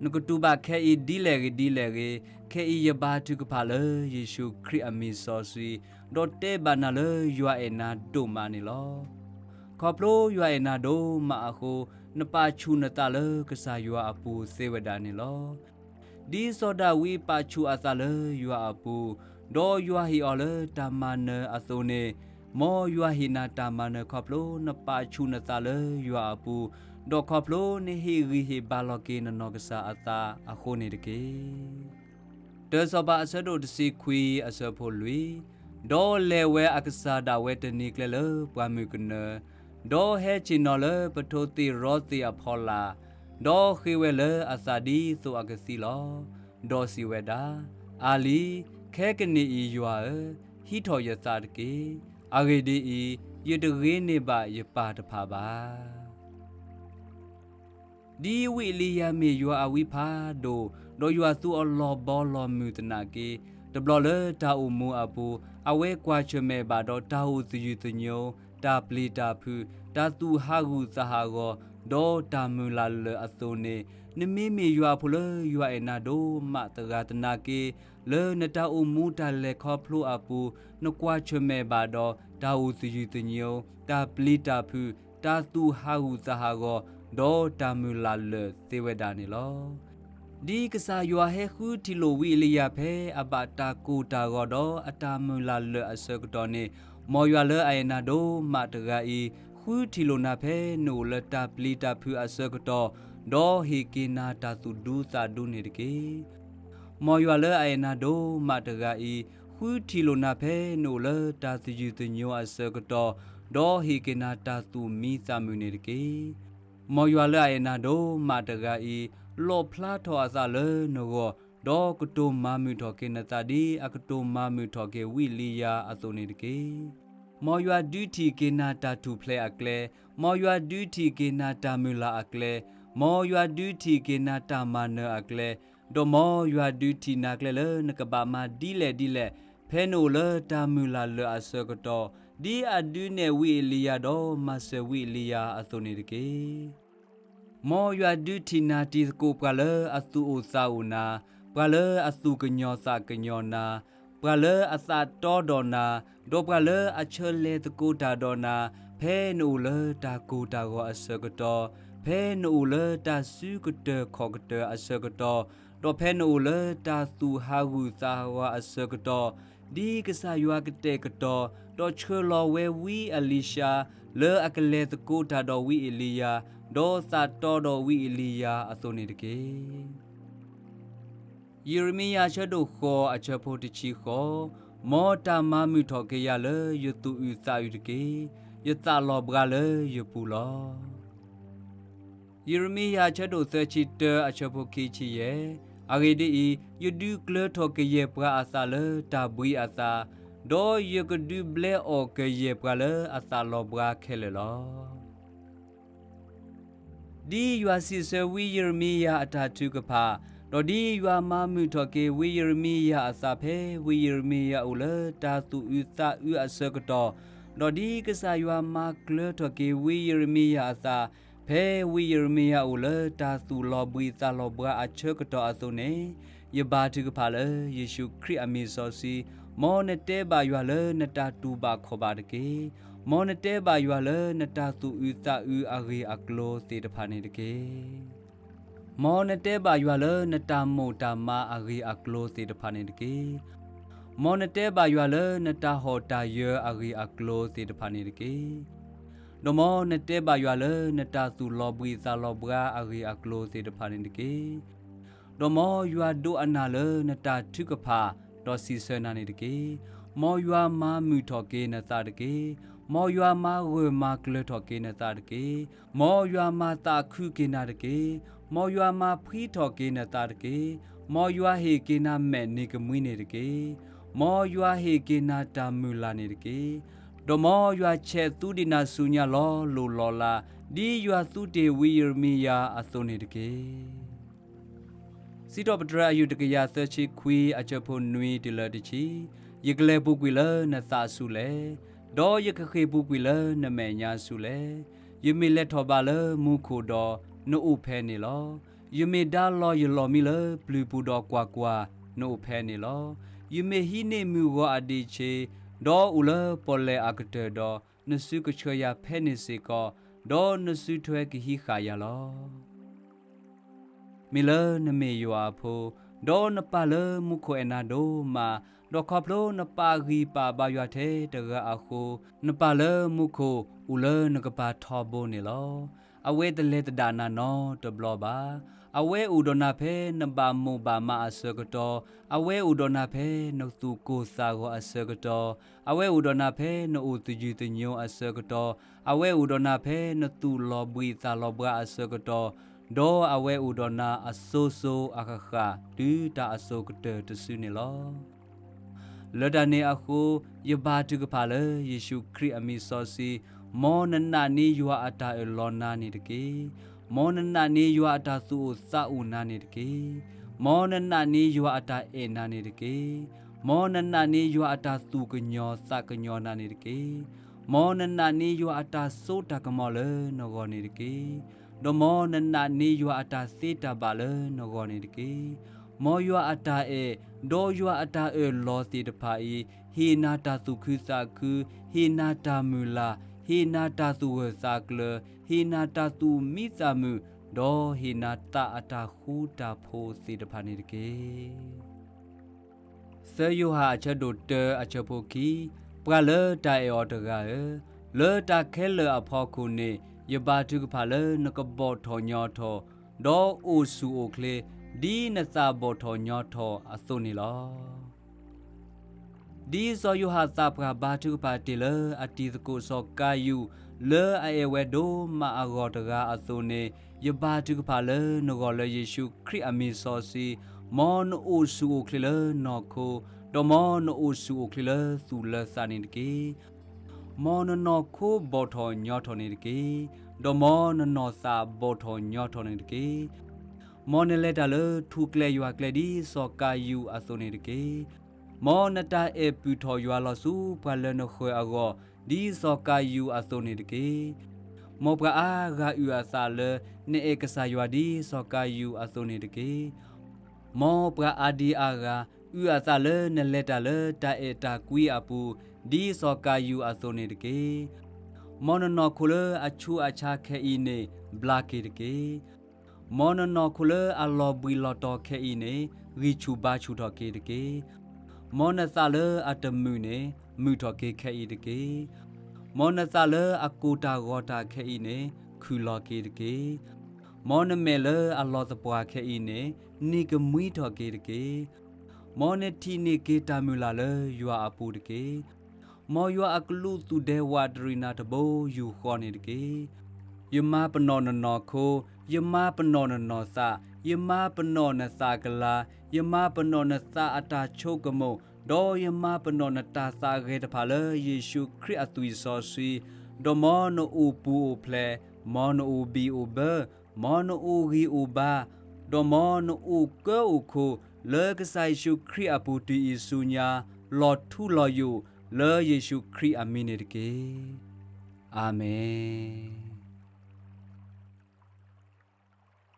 နကတူၢ်ဘၣ်ခဲအံၤဒ်လဲၣ်ဂ့ၤဒ်လဲၣ်ဂ့ၤ, ခဲအံၤယဘါထုကဖၣ်လၢယ့ၣ်ၡူးခရံာ်အမံၤစီဆှံ, ဒီးတဲဘၣ်နၤလၢယွၤအဲၣ်နၤဒိၣ်မးန့ၣ်လီၤ. ခီဖျိယွၤအဲၣ်နၤဒိၣ်မးအဃိ, နပာ်ဆူၣ်နသးလၢကစၢ်ယွၤအပူၤသ့ဝဲဒၣ်န့ၣ်လီၤ. ဒ်စီၤဒၤဝံးပာ်ဆူၣ်အသးလၢယွၤအပူၤ, ဒီးယွၤဟ့ၣ်အီၤလၢတၢ်မၤနၢၤအသိးန့ၣ်, မ်ယွၤဟ့ၣ်နၤတၢ်မၤနၢၤခီဖျိနပာ်ဆူၣ်နသးလၢယွၤအပူၤ, ဒီးခီဖျိနဟ့ၣ်ဂံၢ်ဟ့ၣ်ဘါလီၤက့ၤနနီၢ်ကစၢ်အသးအဃိန့ၣ်တက့ၢ်. တၢစီၤပၤအဆၢဒိၣ်တဆံခွံအဆၢဖိလွံၢ်, ဒီးလဲၤဝဲအကစၢ်ဒၣ်ဝဲတနံၤကျဲလၢပှၢ်မုၢ်ကနၢ, ဒီးဟဲဆ့ၣ်နီၤလၢပထိးသ့ၣ်ရီသ့ၣ်အဖီလာ်, ဒီးဃ့ဝဲလၢအသးဒ်သိးအကသံလီၤ. ဒီးစံးဝဲဒၣ်, အါလံ, ခဲကနံၣ်အံၤယွၤဧၢ, ဟံးထီၣ်ယသးတက့ၢ်. အဂ့ၢ်ဒ်အံၤ, ယတဂ့ၤန့ၢ်ဘၣ်ယပၢ်တဖၣ်ဘၣ်. ဒ်ဝံအ့လံယၤမ့ၢ်ယွၤအဝံဖးဒိၣ်, ဒီးယွၤသူအီၤလီၤဘီလီၤမုၢ်သနာ်က့, တဘျီလၢတၢ်အိၣ်မူအပူၤ, အဝဲကွၢ်ဆၢၣ်မဲာ်ဘၣ်ဒီးတၢ်အိၣ်သယုၢ်သညိ, တၢ်ပျံၤတၢ်ဖုး, တၢ်သူၣ်ဟးဂူာ်သးဟးဂီၤ, ဒီးတၢ်မုၢ်လၢ်လၢာ်အသိးန့ၣ်, နမ့မ့ၢ်ယွၤအဖိလၢယွၤအဲၣ်နၤဒိၣ်မးတဂၤသနာ်က့, လၢနတၢ်အိၣ်မူတၢ်လဲၤခီဖျိအပူၤ, နကွၢ်ဆၢၣ်မဲာ်ဘၣ်ဒီးတၢ်အိၣ်သယုၢ်သညိ, တၢ်ပျံၤတၢ်ဖုး, တၢ်သူၣ်ဟးဂူာ်သးဟးဂီၤ, ဒီးတၢ်မုၢ်လၢ်လၢာ်သ့ဝဲဒၣ်န့ၣ်လီၤ. ဒ်ကစၢ်ယွၤဟဲဃုထံၣ်လိာ်ဝံအ့လံယၤဖဲအဘၣ်တၢ်ကိၢ်တၢ်ဂီၤဒီးအတၢ်မုၢ်လၢ်လၢာ်အဆၢကတီၢ်န့ၣ်, မ်ယွၤလၢအအဲၣ်နၤဒိၣ်မးတဂၤအံၤ, ဃုထံၣ်လိာ်နၤဖဲနအိၣ်လၢတၢ်ပျံၤတၢ်ဖုးအဆၢကတီၢ်, ဒီးဟ့ၣ်က့ၤနၤတၢ်သူၣ်ဒူသးဒူန့ၣ်တက့ၢ်. မ်ယွၤလၢအအဲၣ်နၤဒိၣ်မးတဂၤအံၤ, ဃုထံၣ်လိာ်နၤဖဲနအိၣ်လၢတၢ်သယုၢ်သညိအဆၢကတီၢ်, ဒီးဟ့ၣ်က့ၤနၤတၢ်သူၣ်မံသးမုာ်န့ၣ်တက့ၢ်. မ်ယွၤလၢအအဲၣ်နၤဒိၣ်မးတဂၤအံၤ, လီၣ်ဖျါထီၣ်အသးလၢနဂီၢ်, ဒီးကတိၤမၤမုာ်ထီၣ်က့ၤနသးဒ်အကတိၤမၤမုာ်ထီၣ်က့ၤဝံအ့လံယၤအသိးန့ၣ်တက့ၢ်. မ်ယွၤဒုးထံၣ်က့ၤနၤတၢ်ထူၣ်ဖျဲးအကျဲ, မ်ယွၤဒုးထံၣ်က့ၤနၤတၢ်မုၢ်လၢ်အကျဲ, မ်ယွၤဒုးထံၣ်က့ၤနၤတၢ်မၤနၢၤအကျဲ, ဒီးမ်ယွၤဒုးထံၣ်နၤကျဲလၢနကဘၣ်မၤဒ်လဲၣ်ဒ်လဲၣ်, ဖဲနအိၣ်လၢတၢ်မုၢ်လၢ်လၢာ်အဆၢကတီၢ်, ဒ်အဒုးနဲၣ်ဝံအ့လံယၤဒီးမၤစၢၤဝံအ့လံယၤအသိးန့ၣ်တက့ၢ်. မ်ယွၤဒုးထံၣ်နၤတံၤသကိးပှၤလၢအသူၣ်အိၣ်သးအိၣ်နၤ, ပှၤလၢအသူၣ်ကညီၤသးကညီၤနၤ, ပှၤလၢအသးတီဒီးနၤ, ဒီးပှၤလၢအဆၢလဲၤသကိးတၢ်ဒီးနၤ, ဖဲနအိၣ်လၢတၢ်ကိၢ်တၢ်ဂီၤအဆၢကတီၢ်, ဖဲနအိၣ်လၢတၢ်စုကတၢၢ်ခီၣ်ကတၢၢ်အဆၢကတီၢ်, ဒီးဖဲနအိၣ်လၢတၢ်သူၣ်ဟးဂူာ်သးဟးဂီၤအဆၢကတီၢ်, ဒ်ကစၢ်ယွၤကတဲာ်ကတီၤ, ဒီးဆှၢလီၤဝဲဝံအလံၤၡါ လၢအကလဲၤသကိးတၢ်ဒီးဝံအ့လံယၤ, ဒီးသးတီဒီးဝံအ့လံယၤအသိးန့ၣ်တက့ၢ်. ယံးရမံယၤဆၢဒိၣ်ဃိးအဆၢဖိတဆံဃိး, မ်တၢ်မၤမုာ်ထီၣ်က့ၤယၤလၢယသူၣ်အုးသးအုးတက့ၢ်. ယသးလီၤဘှါလၢယပူၤလီၤ. ယံးရမံယၤဆၢဒိၣ်သၢဆံတၢအဆၢဖိခံဆံယဲၢ်, အဂ့ၢ်ဒ်အံၤ, ယဒုးကျၢၤထီၣ်ကယဲၢ်ပှၤအသးလၢတၢ်ဘှံးအသး, ဒီးယကဒုးဘျဲအီၣ်ကယဲၢ်ပှၤလၢအသးလီၤဘှါခဲလၢာ်လီၤ. ဒ်ယွၤစံးဆၢဝံယံးရမံယၤအတၢ်ထုကဖၣ်, ဒီးဒ်ယွၤမၤမုာ်ထီၣ်က့ၤဝံယံးရမံယၤအသးဖဲဝံယံးရမံယၤအိၣ်လၢတၢ်သူၣ်အုးသးအုးအဆၢကတီၢ်, ဒီးဒ်ကစၢ်ယွၤမၤကျၢၤထီၣ်က့ၤဝံယံးရမံယၤအသး, ဖဲဝံယံးရမံယၤအိၣ်လၢတၢ်သူၣ်လီၤဘှံးသးလီၤဘှါအဆၢကတီၢ်အသိးန့ၣ်, ယဘါထုကဖၣ်လၢယ့ၣ်ၡူးခရံာ်အမံၤစီဆှံ, မ်နတဲဘၣ်ယွၤလၢနတၢ်တူၢ်ဘၣ်ခီၣ်ဘၣ်တက့ၢ်. မ်နတဲဘၣ်ယွၤလၢနတၢ်သူၣ်အုးသးအုးအဂ့ၢ်အကျိၤသ့ၣ်တဖၣ်န့ၣ်တက့ၢ်. မ်နတဲဘၣ်ယွၤလၢနတၢ်မိၣ်တၢ်မၤအဂ့ၢ်အကျိၤသ့ၣ်တဖၣ်န့ၣ်တက့ၢ်. မ်နတဲဘၣ်ယွၤလၢနတၢ်ဟီၣ်တၢ်ယၢၤအဂ့ၢ်အကျိၤသ့ၣ်တဖၣ်န့ၣ်တက့ၢ်. ဒီးမ်နတဲဘၣ်ယွၤလၢနတၢ်သူၣ်လီၤဘှံးသးလီၤဘှါအဂ့ၢ်အကျိၤသ့ၣ်တဖၣ်န့ၣ်တက့ၢ်. ဒီးမ်ယွၤဒိးအနၢ်လၢနတၢ်ထုကဖၣ်, ဒီးစံးဆၢနၤန့ၣ်တက့ၢ်. မ်ယွၤမၤမုာ်ထီၣ်က့ၤနသးတက့ၢ်. မ်ယွၤမၤဂၢၢ်မၤကျၢၤထီၣ်က့ၤနသးတက့ၢ်. မ်ယွၤမၤသးခုက့ၤနၤတက့ၢ်. မ်ယွၤမၤဖှံထီၣ်က့ၤနသးတက့ၢ်. မ်ယွၤဟ့ၣ်က့ၤနၤမဲာ်နံၤကမှံန့ၣ်တက့ၢ်. မ်ယွၤဟ့ၣ်က့ၤနၤတၢ်မုၢ်လၢ်န့ၣ်တက့ၢ်. ဒီးမ်ယွၤဆဲးသူဒံးနၤဆူညါလီၤလိၢ်လီၤလး, ဒ်ယွၤသူတ့ၢ်ဝံယံးရမံယၤအသိးန့ၣ်တက့ၢ်. စံးထီၣ်ပတြၢၤအယူၢ်တကယၤသၢဆံခွံအဆၢဖိနွံတုၤလၢတဆံ, ယကလဲၤပူၤကွံာ်လၢနသးဆူလဲၣ်, ဒီးယကဃ့ၢ်ပူၤကွံာ်လၢနမဲာ်ညါဆူလဲၣ်. ယမ့ၢ်လဲၤထီၣ်ဘးလၢမူခိၣ်ဒီး, နအိၣ်ဖဲန့ၣ်လီၤ. ယမ့ၢ်ဒါလီၤယလီၢ်မံလၢပျုၤပူၤဒီးကွၢ်ကွၢ်, နအိၣ်ဖဲန့ၣ်လီၤ. ယမ့ၢ်ဟံးန့ၢ်မုၢ်ဂီၤအဒံးဆ့, ဒီးအိၣ်လၢပီၣ်လဲၣ်အကတၢၢ်ဒီး, နစုကဆှၢယၤဖဲန့ၣ်စ့ၢ်ကီး, ဒီးနစုထွဲကဟံးဃာ်ယၤလီၤ. မ့ၢ်လၢနမ့ၢ်ယွၤအဖိ, ဒီးနပာ်လၢမူခိၣ်အဲၣ်နၤဒိၣ်မး, ဒီးခီဖျိနပာ်ဂံၢ်ပာ်ဘါယွၤထဲတဂၤအဃိ, နပာ်လၢမူခိၣ်အိၣ်လၢနကပၤထီဘိန့ၣ်လီၤ. အဝဲတလဲၤသဒၣ်နၤနီတဘျီဘၣ်. အဝဲအိၣ်ဒီးနၤဖဲနဘၣ်မိၣ်ဘၣ်မးအဆၢကတီၢ်, အဝဲအိၣ်ဒီးနၤဖဲနသူၣ်ကိၢ်သးဂီၤအဆၢကတီၢ်, အဝဲအိၣ်ဒီးနၤဖဲနအိၣ်သယုၢ်သညိအဆၢကတီၢ်, အဝဲအိၣ်ဒီးနၤဖဲနသူၣ်လီၤဘှံးသးလီၤဘှါအဆၢကတီၢ်, ဒီးအဝဲအိၣ်ဒီးနၤအစိၤစိၤအဃၣ်ဃၣ် တုၤတၢ်အစိၤကတၢၢ်တစုန့ၣ်လီၤ. လၢတၢ်န့ၣ်အဃိ, ယဘါထုကဖၣ်လၢယ့ၣ်ၡူးခရံာ်အမံၤစီဆှံ, မ်နနာ်န့ၢ်ယွၤအတၢ်အၢၣ်လီၤနၤန့ၣ်တက့ၢ်. မ်နနာ်န့ၢ်ယွၤအတၢ်သူၣ်အိၣ်သးအိၣ်နၤန့ၣ်တက့ၢ်. မ်နနာ်န့ၢ်ယွၤအတၢ်အဲၣ်နၤန့ၣ်တက့ၢ်. မ်နနာ်န့ၢ်ယွၤအတၢ်သူၣ်ကညီၤသးကညီၤနၤန့ၣ်တက့ၢ်. မ်နနာ်န့ၢ်ယွၤအတၢ်စိတၢ်ကမီၤလၢနဂီၢ်န့ၣ်တက့ၢ်. ဒီးမ်နနာ်န့ၢ်ယွၤအတၢ်သ့တၢ်ဘၣ်လၢနဂီၢ်န့ၣ်တက့ၢ်. မ်ယွၤအတၢ်အဲၣ်, ဒီးယွၤအတၢ်အၢၣ်လီၤသ့ၣ်တဖၣ်အံၤ, ဟ့ၣ်နၤတၢ်သူၣ်ခုသးခု, ဟ့ၣ်နၤတၢ်မုၢ်လၢ်, ဟ့ၣ်နၤတၢ်သူၣ်ဂၢၢ်သးကျၢၤ, ဟ့ၣ်နၤတၢ်သူၣ်မံသးမုာ်, ဒီးဟ့ၣ်နၤသးအတၢ်ဃူတၢ်ဖိးသ့ၣ်တဖၣ်န့ၣ်တက့ၢ်. သၢယိၤဟၣ်အဆၢဒိၣ်တၢအဆၢဖိခံ, ပှၤလၢတၢ်အဲၣ်အီၤတဂၤဧၢ, လၢတၢ်ခဲလၢာ်အဖီခိၣ်န့ၣ်, ယဘါထုကဖၣ်လၢနကဘီၣ်ထီၣ်ညီထီၣ်, ဒီးအိၣ်ဆူၣ်အိၣ်ချ့, ဒ်နသးဘီၣ်ထီၣ်ညီထီၣ်အသိးန့ၣ်လီၤ. ဒ်စီၤယိၤဟၣ်သးပှၢ်ဘါထုကဖၣ်တ့ၢ်လၢအတံၤသကိးစီၤကၤယုၢ် လၢအအဲၣ်ဝဲဒိၣ်မးအဂီၢ်တဂၤအသိးန့ၣ်, ယဘါထုကဖၣ်လၢနဂီၢ်လၢယ့ၣ်ၡူးခရံာ်အမံၤစီဆှံ, မ်နအိၣ်ဆူၣ်အိၣ်ချ့လၢနီၢ်ခိ, ဒီးမ်နအိၣ်ဆူၣ်အိၣ်ချ့လၢသူၣ်လၢသးန့ၣ်တက့ၢ်. မ်နနီၢ်ခိဘီၣ်ထီၣ်ညီထီၣ်န့ၣ်တက့ၢ်. ဒီးမ်နနီၢ်သးဘီၣ်ထီၣ်ညီထီၣ်န့ၣ်တက့ၢ်. မ်နလဲၤတၢ်လၢထူၣ်ကျဲယွၤကျဲဒ်စီၤကၤယုၢ်အသိးန့ၣ်တက့ၢ်. မ်နတၢ်အဲၣ်ပုၢ်ထီၣ်ယွၤလီၤဆူပှၤလၢနဃၢၤအဂီၢ် ဒ်စီၤကၤယုၢ်အသိးန့ၣ်တက့ၢ်. မ်ပှၤအါဂၤအုၣ်အသးလၢ နအဲၣ်ကစၢ်ယွၤဒ်စီၤကၤယုၢ်အသိးန့ၣ်တက့ၢ်. မ်ပှၤအါဒံအါဂၤ အုၣ်အသးလၢနလဲၤတၢ်လၢတၢ်အဲၣ်တၢ်ကွံအပူၤ, ဒ်စီၤကၤယုၢ်အသိးန့ၣ်တက့ၢ်. မ်နနီၢ်ခိလၢအဆူးအဆါခဲအံၤန့ၣ်ဘျါက့ၤတက့ၢ်. မ်နနီၢ်ခိလၢအလီၤဘှံးလီၤတီၤခဲအံၤန့ၣ် ဂံၢ်ဆူၣ်ဘါဆူၣ်ထီၣ်က့ၤတက့ၢ်. မ်နသးလၢအတမုာ်န့ၣ် မုာ်ထီၣ်က့ၤခဲအံၤတက့ၢ်. မ်နသးလၢအကိၢ်တၢ်ဂီၤတၢ်ခဲအံၤန့ၣ် ခုၣ်လီၤက့ၤတက့ၢ်. မ်နမဲာ်လၢအလီၤသပှၢ်ခဲအံၤန့ၣ် နံၤကမှံထီၣ်က့ၤတက့ၢ်. မ်နထံၣ်န့ၢ်က့ၤတၢ်မုၢ်လၢ်လၢယွၤအပူၤတက့ၢ်. မ်ယွၤအကလူးသူၣ်ဒဲဝးတရံးနၤတဘိယူၢ်ဃီန့ၣ်တက့ၢ်. ယမါပနီၣ်နနီၢ်ခိ, ယမါပနီၣ်နနီၢ်သး, ယမါပနီၣ်နသးကလၤ, ယမါပနီၣ်နသးအတၢ်ဆိကမိၣ်, ဒီးယမါပနီၣ်နတၢ်သးဂဲၤတဖၣ်လၢယ့ၣ်ၡူးခရံာ်အသွံၣ်စီဆှံ, ဒီးမ်နအိၣ်ပူၤအိၣ်ဖျဲး, မ်နအိၣ်ဘံၣ်အိၣ်ဘၢ, မ်နအိၣ်ဂံၢ်အိၣ်ဘါ, ဒီးမ်နအိၣ်ကၢအိၣ်ခိၣ် လၢကစၢ်ယ့ၣ်ၡူးခရံာ်အပူၤတုၤအံၤဆူညါ, လီၤထူလီၤယိာ်, လၢယ့ၣ်ၡူးခရံာ်အမံၤန့ၣ်တက့ၢ်. အၤမ့ၣ်.